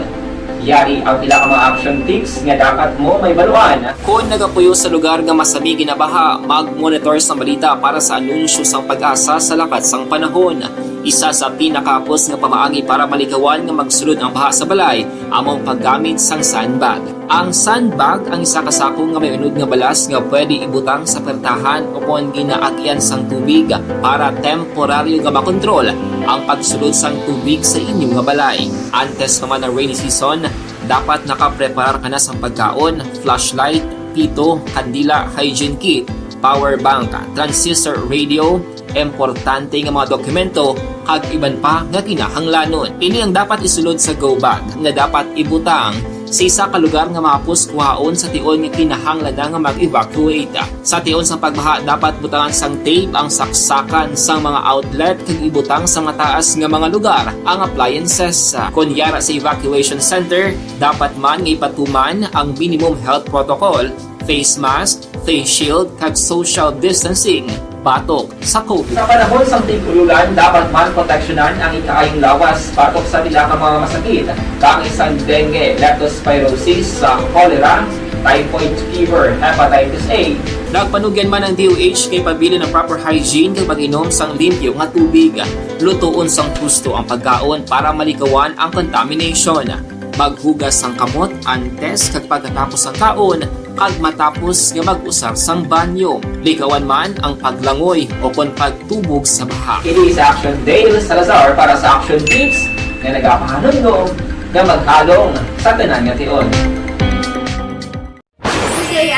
Yari ang pila ka mga action tips nga dapat mo mahibaluan. Kon nagapuyo sa lugar nga masami ginabaha, mag-monitor sang balita para sa anunsyo sang PAGASA sa lakat sang panahon. Isa sa pinakahapos nga pamaagi para malikawan nga magsulod ang baha sa balay amo ang paggamit sang sandbag. Ang sandbag ang isa ka sako nga may unod nga balas nga pwede ibutang sa pertahan o kon ginaagian sang tubig para temporaryo nga makontrol ang pagsulod sang tubig sa inyo nga balay. Antes pa man ang rainy season, dapat nakapreparar ka na sang pagkaon, flashlight, pito, kandila, hygiene kit, power bank, transistor radio, importante nga mga dokumento, kag iban pa nga kinahanglanon. Ini ang dapat isulod sa go bag nga dapat ibutang sa isa ka lugar nga mahapos kuhaon sa tion nga kinahanglan na nga mag-evacuate. Sa tion sa pagbaha, dapat butangan sang tape ang saksakan sang mga outlet kag ibutang sa mataas nga mga lugar ang appliances. Kon yara sa evacuation center, dapat man nga ipatuman ang minimum health protocol, face mask, face shield, kag social distancing batok sa COVID. Sa panahon sang tig-ulolan, dapat man proteksyonan ang ikaayong lawas batok sa pila ka mga masakit, kaangay sang dengue, leptospirosis, sa cholera, typhoid fever, hepatitis A. Nagpanugyan man ang D O H kay pabilin ang proper hygiene kag pag-inom sang limpyo nga tubig. Lutoon sang husto ang pagkaon para malikawan ang contamination. Maghugas sang kamot antes kag pagkatapos sang kaon, kag matapos nga mag-usar sang banyo. Likawan man ang paglangoy o kon pagtubog sa baha. Ini si Action Dale Salazar para sa Action Tips nga nagapahanumdom nga maghalong sa tanan nga tion.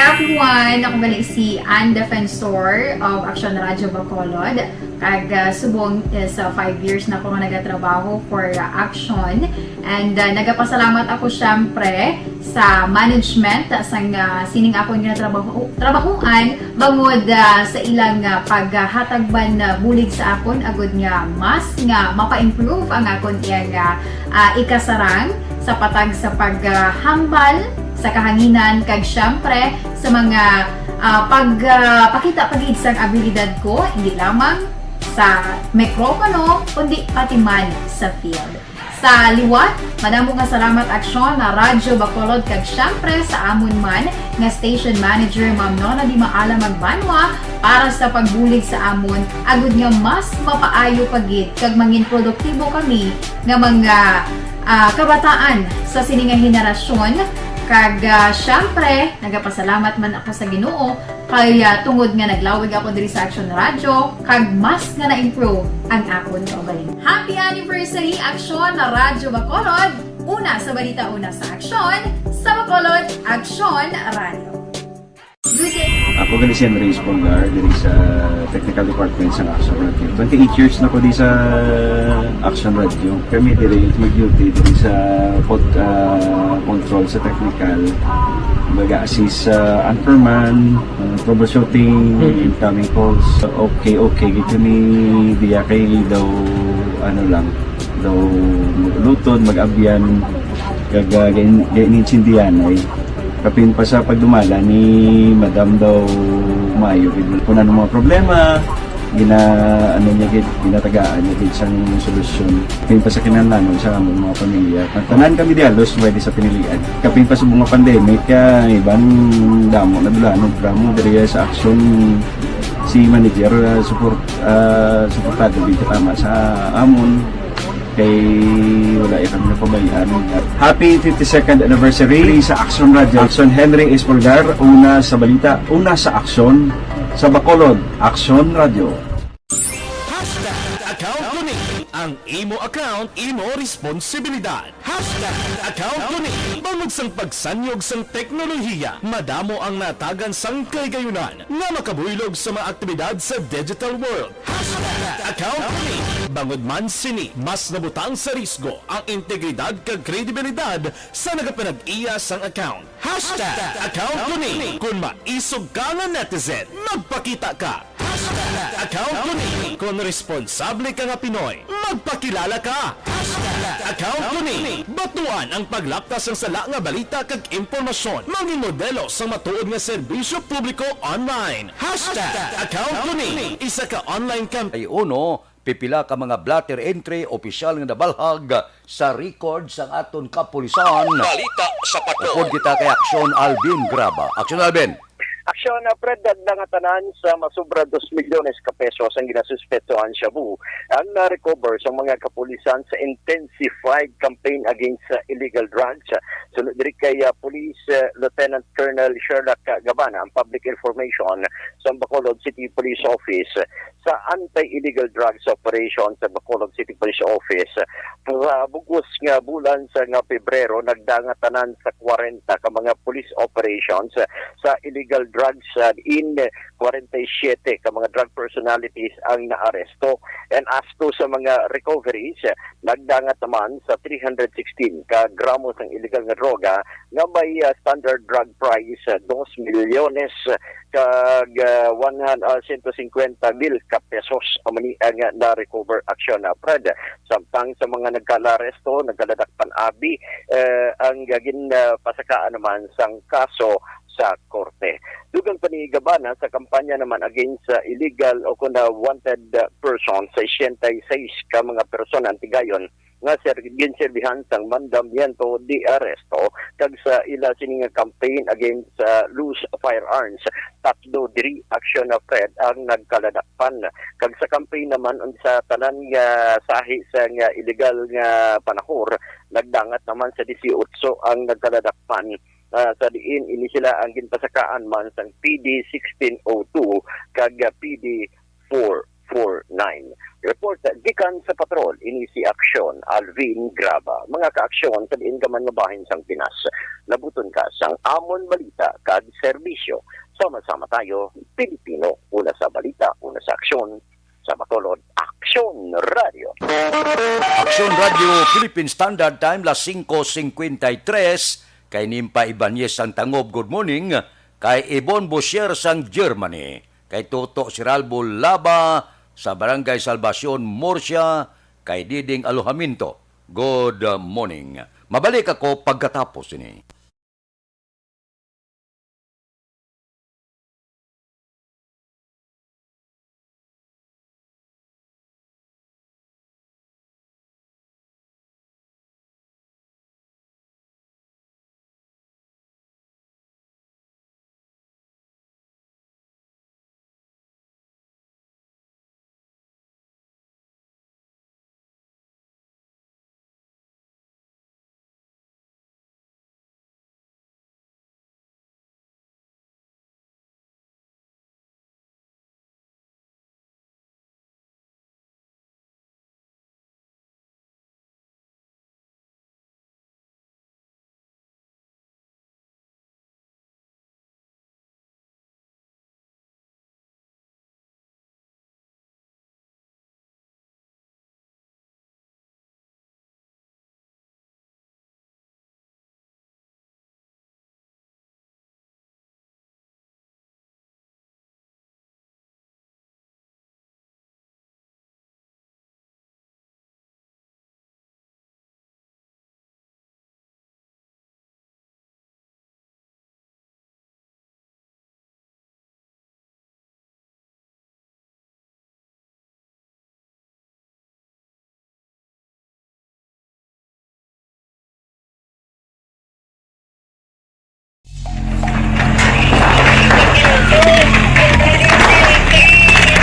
Ako man, ako gali si Ann Defensor of Action Radio Bacolod. Kag ah, subong is ah, five years na ako nga nagatrabaho for ah, Action. And ah, nagapasalamat ako syempre sa management ah, sang ah, sining akon nga trabaho trabahoan bangod ah, sa ilang ah, paghatag man ah, bulig sa akon agud nga mas nga mapa-improve ang akon iyang ah, ah, ikasarang sa patag sa paghambal sa kahanginan kag syempre sa mga ah, pag ah, pakita pa gid sang abilidad ko, hindi lamang sa mikropono kundi pati man sa field. Sa liwat, madamo nga salamat Aksyon na Radyo Bacolod kag syempre sa amon man nga station manager Ma'am Nona Di Maala Magbanwa para sa pagbulig sa amon agud nga mas mapaayo pa gid kag mangin produktibo kami nga mga ah, kabataan sa sini nga henerasyon. Kag ah, syempre, nagapasalamat man ako sa Ginoo kay ah, tungod nga naglawig ako diri sa Action Radio kag mas nga na-improve ang akon kaugalingon. Happy anniversary Action na Radyo Bacolod! Una sa balita, una sa aksyon, sa Bacolod, Action Radio. Good day. Ako gali si Henry Espolgar diri sa Technical Department sa Action Radio. Twenty-eight years na ko di sa Action Radio. Kami diri mag-duty diri sa pod, ah, control sa technical. Mag-assist sa anchorman, ah, troubleshooting, incoming calls. Okay, okay. Gito ni diya kay daw ano lang, daw mag-ulutod, mag-abyan, kag ah, gain- gainintindihan ay kapin pa sa pagdumala ni Madam daw maayo gid. Kung ano mga problema, gina ano niya gid, ginatagaan niya gid sang solusyon. Kapin pa sa kinahanglanon sa among mga pamilya. Ang tanan kami di halos pwede sa pinilian. Kapin pa sa mga pandemic, kaya iban damo na dulanog ramo diri sa aksyon si manager uh, support uh, suportado gid katama sa amon kay wala ya kami napabayaan. Happy fifty-second anniversary sa Action Radio. Action Henry Espolgar, una sa balita, una sa aksyon, sa Bacolod, Action Radio. Hashtag account ko ni. Ang imo account, imo responsibilidad. Hashtag account ko ni. Bangod sang pagsanyog sang teknolohiya, madamo ang natagan sang kahigayunan nga makabuylog sa mga aktibidad sa digital world. Hashtag account ko ni. Bangod man sini, mas nabutang sa risgo ang integridad kag kredibilidad sa nagapanag-iya sang account. Hashtag account ko ni. Kung maisog ka nga netizen, magpakita ka. Hashtag account ko ni. Kung responsable ka nga Pinoy, magpakilala ka. Hashtag account ko ni. Batuan ang paglapta sang sala nga balita kag impormasyon. Mangin modelo sang matuod nga serbisyo publiko online. Hashtag account ko ni. Isa ka online campaign. Ay uno, pipila ka mga blotter entry opisyal nga nabalhag sa record sang aton kapulisan. Balita sa Pato. Upod kita kay Aksyon Alvin Graba. Aksyon Alvin. Aksyon na Fred, nagdangatanan sa masubra dos milyones ka pesos ang ginasuspetsohan shabu ang na-recover sa mga kapulisan sa intensified campaign against sa illegal drugs. Sunod diri kay ah, Police ah, Lieutenant Colonel Sherlock Gabana ang public information sa Bacolod City Police Office sa Anti-Illegal Drugs Operation sa Bacolod City Police Office. Sa bugos nga bulan sa nga Pebrero, nagdangatanan sa kwarenta ka mga police operations sa illegal drugs, sa in kwarenta y siyete ka mga drug personalities ang naaresto. And as to sa mga recoveries, nagdangat naman sa three hundred sixteen ka gramo sang illegal nga droga nga may ah, standard drug price sa dos milyones kag ah, one hundred, ah, siyento singkwenta mil ka pesos. Amo ni ang na-recover, Aksyon na Fred. Samtang sa mga nagkalaresto, nagkaladakpan abi eh, ang gin ah, pasakaan naman sang kaso sa korte. Dugang pa ni Gabana, sa kampanya naman against sa illegal o kon wanted ah, person, sesenta y seis ka mga persona ang tigayon nga ser ginserbihan sang mandamiento de arresto kag sa ila sini nga campaign against sa loose firearms, tatlo diri, Aksyon na Fred, ang nagkaladakpan. Kag sa campaign naman sa tanan nga sahi sa nga illegal nga panahor, nagdangat naman sa disiotso ang nagkaladakpan, ah, sa diin ini sila ang ginpasakaan man sang P D sixteen oh two kag P D four four nine. Report gikan sa patrol, ini si Aksyon Alvin Graba. Mga kaaksyon sa diin ka man nga bahin sang Pinas, nabuton ka sang amon balita kag serbisyo. Sama-sama tayo, Pilipino. Una sa balita, una sa aksyon, sa Bacolod, Aksyon Radio. Aksyon Radio Philippine Standard Time, las singko singkwenta y tres. Kay Nimpa Ibanez ang tangob, good morning. Kay Ibon Boshier sang Germany. Kay Toto Siralbo Laba sa Barangay Salvacion, Murcia. Kay Diding Alojamiento, good morning. Mabalik ako pagkatapos ini.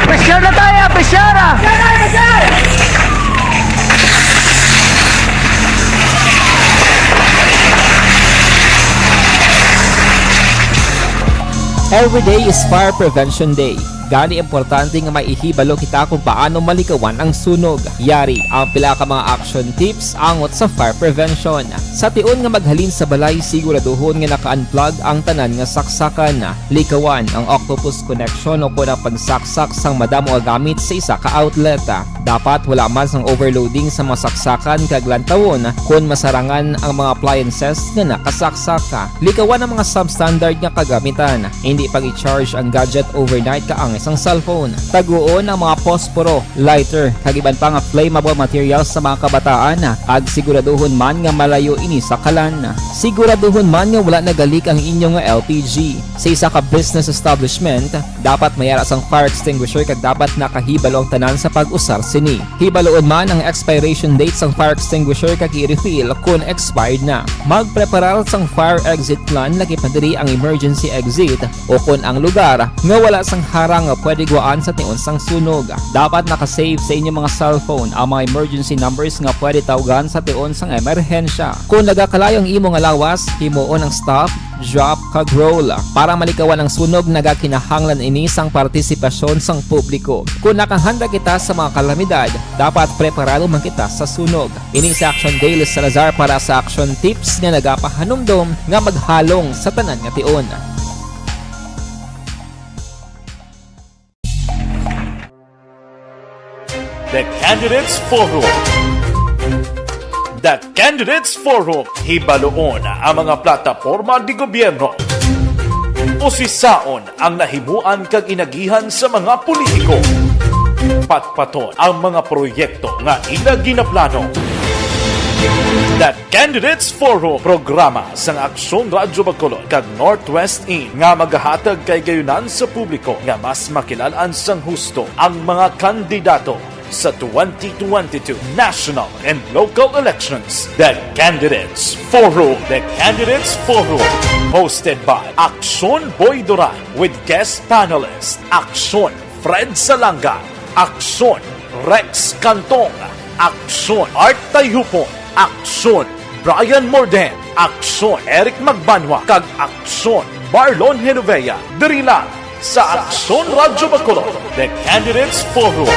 Pressure na tayo, pressure ah! Every day is Fire Prevention Day. Gani, importante nga may ihibalo kita kung paano malikawan ang sunog. Yari ang pila ka mga action tips angot sa fire prevention. Sa tion nga maghalin sa balay, siguraduhon nga naka-unplug ang tanan nga saksakan. Likawan ang octopus connection o kon ang pagsaksak sang madamo nga gamit sa isa ka outlet. Dapat wala man sang overloading sa mga saksakan kag lantawon kon masarangan ang mga appliances nga nakasaksak. Likawan ang mga substandard nga kagamitan. Hindi pag-i-charge ang gadget overnight kaangay sang cellphone. Taguon ang mga posporo, lighter, kag iban pa nga flammable materials sa mga kabataan, kag siguraduhon man nga malayo ini sa kalan. Siguraduhon man nga wala nagalik ang inyo nga L P G. Sa isa ka business establishment, dapat may ara sang fire extinguisher kag dapat nakahibalo ang tanan sa pag-usar sini. Hibaloon man ang expiration date sang fire extinguisher kag i-refill kon expired na. Magpreparar sang fire exit plan, lakip na diri ang emergency exit o kon ang lugar nga wala sang harang nga pwede gwaan sa tion sang sunog. Dapat naka-save sa inyo mga cellphone ang mga emergency numbers nga pwede tawgan sa tion sang emerhensya. Kon nagakalayo ang imo nga lawas, himuon ang stop, drop, kag roll. Para malikawan ang sunog, nagakinahanglan ini sang partisipasyon sang publiko. Kon nakahanda kita sa mga kalamidad, dapat preparado man kita sa sunog. Ini si Action Daily Salazar para sa Action Tips nga nagapahanumdom nga maghalong sa tanan nga tion. The Candidates Forum. The Candidates Forum. Hibaloon ang mga plataporma de gobyerno. Usisaon ang nahimuan kag inagihan sa mga politiko. Patpaton ang mga proyekto nga ila ginaplano. The Candidates Forum, programa sang Aksyon Radyo Bacolod kag Northwest In nga magahatag kahigayonan sa publiko nga mas makilal-an sang husto ang mga kandidato sa twenty twenty-two national and local elections. The Candidates Forum. The Candidates Forum, hosted by Aksyon Boy Duran with guest panelist Aksyon Fred Salanga, Aksyon Rex Cantong, Aksyon Art Tayhupon, Aksyon Brian Morden, Aksyon Eric Magbanwa, kag Aksyon Marlon Genovea. Diri lang Sa Aksyon Radyo Bacolod, The Candidates Forum.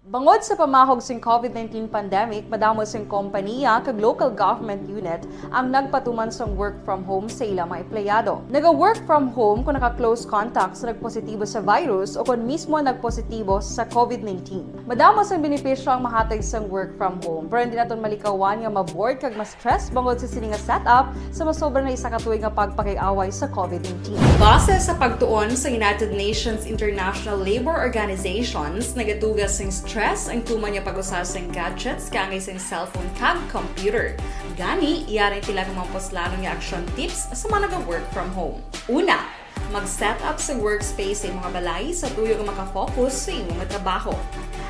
Bangod sa pamahog sing COVID nineteen pandemic, madamo sing kompaniya kag local government unit ang nagpatuman sang work from home sa ila mga empleyado. Naga-work from home kon naka-close contact sa nagpositibo sa virus o kon mismo nagpositibo sa COVID nineteen. Madamo sang benepisyo ang mahatag sang work from home, pero hindi naton malikawan nga ma-bored kag ma-stress bangod sa sini nga setup sa masobra na isa ka tuig nga pagpakig-away sa COVID nineteen. Base sa pagtuon sa United Nations International Labor Organizations, nagatuga sing stress ang tuman nga pag-usa sing gadgets kaangay sing cellphone kag computer. Gani, yari ang pila ka mga puslanon nga action tips sa mga naga-work from home. Una, mag-set up sa workspace sa imong balay sa tuyo nga makafocus sa imo nga trabaho.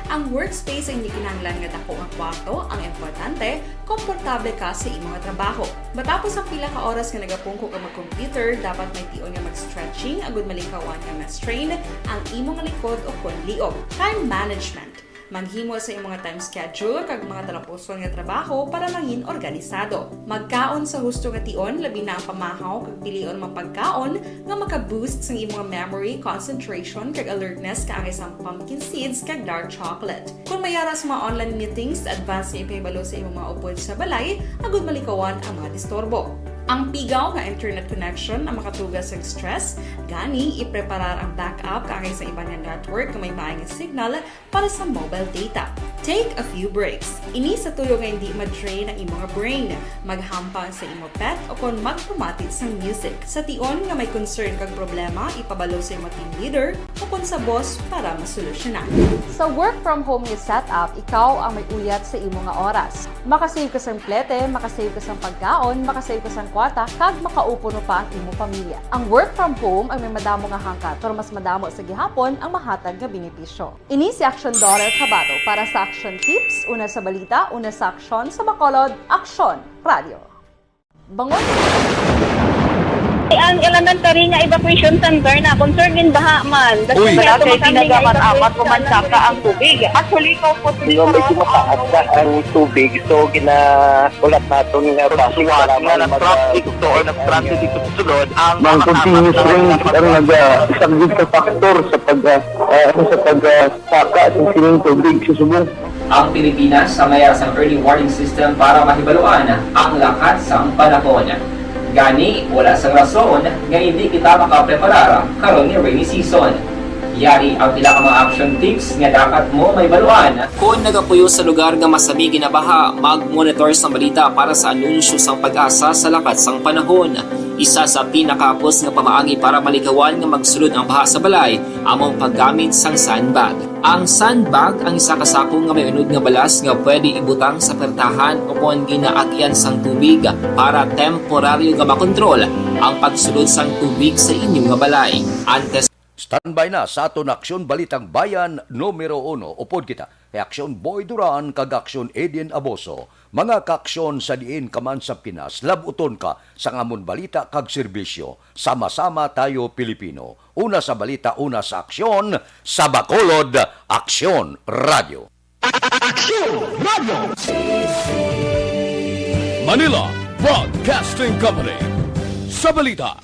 Ang workspace ang hindi kinahanglan nga dako nga kwarto, ang importante, komportable ka sa imo nga trabaho. Matapos ang pila ka oras nga nagapungko ka mag-computer, dapat may tion nga mag-stretching agud malikawan nga ma-strain ang imo nga likod o kon liog. Time management. Maghimo sa imo nga time schedule kag mga talapuson nga trabaho para mangin organisado. Magkaon sa husto nga tion, labi na ang pamahaw kag pilion mga pagkaon nga maka-boost sang imo nga memory, concentration kag alertness kaangay sang pumpkin seeds kag dark chocolate. Kon may ara sa mga online meetings, advance nga ipahibalo sa imo mga upod sa balay agud malikawan ang mga disturbo. Ang pigaw nga internet connection ang makatuga sang stress, gani ipreparar ang backup kaangay sa iban nga network nga may maay nga signal para sa mobile data. Take a few breaks. Ini sa tuyo nga hindi ma-drain ang imo nga brain. Maghampang sa imo pet o kon magpamati sang music. Sa tion nga may concern kag problema, ipabalo sa imo team leader o kon sa boss para masolusyonan. Sa work from home nga setup, ikaw ang may uyat sa imo nga oras. Makasave ka sang plete, makasave ka sang pagkaon, makasave ka sang kwarta, kag makaupod pa ang imo pamilya. Ang work from home ang may madamo nga hangkat, pero mas madamo sa gihapon ang mahatag nga benepisyo. Ini si Aksyon Daughter Kabato para sa Aksyon Tips, una sa balita, una sa aksyon, sa Bacolod, Aksyon Radio. Bangon. Ang elementary nga evacuation center na concern din baha man. Uy, wala kay tinaga man amat ko man saka ang tubig. Actually, ko po medyo mataas na ang tubig. So, gina ulat naton nga basi nga nag-traffic to or nag-transit dito sa sulod ang mga continuous rain ang nagasaglit sa factor sa pag ah, ah, sa pag ah, saka sa sining tubig sa subong. Ang Pilipinas ang may sang early warning system para mahibaluan ang lakat sang panahon. Gani, wala sang rason nga hindi kita makapreparar karon nga rainy season. Yari ang pila ka mga action tips nga dapat mo mahibaluan. Kon nagapuyo sa lugar nga masami ginabaha, mag-monitor sang balita para sa anunsyo sang PAGASA sa lakat sang panahon. Isa sa pinakahapos nga pamaagi para malikawan nga magsulod ang baha sa balay amo ang paggamit sang sandbag. Ang sandbag ang isa ka sako nga may unod nga balas nga pwede ibutang sa pertahan o kon ginaagyan sang tubig para temporaryo nga makontrol ang pagsulod sang tubig sa inyo nga balay. Antes Standby na sa aton Aksyon Balitang Bayan numero uno. Upod kita kay Aksyon Boy Duran kag Aksyon Edin Aboso, mga kaaksyon sa diin ka man sa Pinas, lab-uton ka sang amon balita kag serbisyo. Sama-sama tayo Pilipino. Una sa balita, una sa aksyon, sa Bacolod, Aksyon Radio. Aksyon Radio! Manila Broadcasting Company. Sa balita,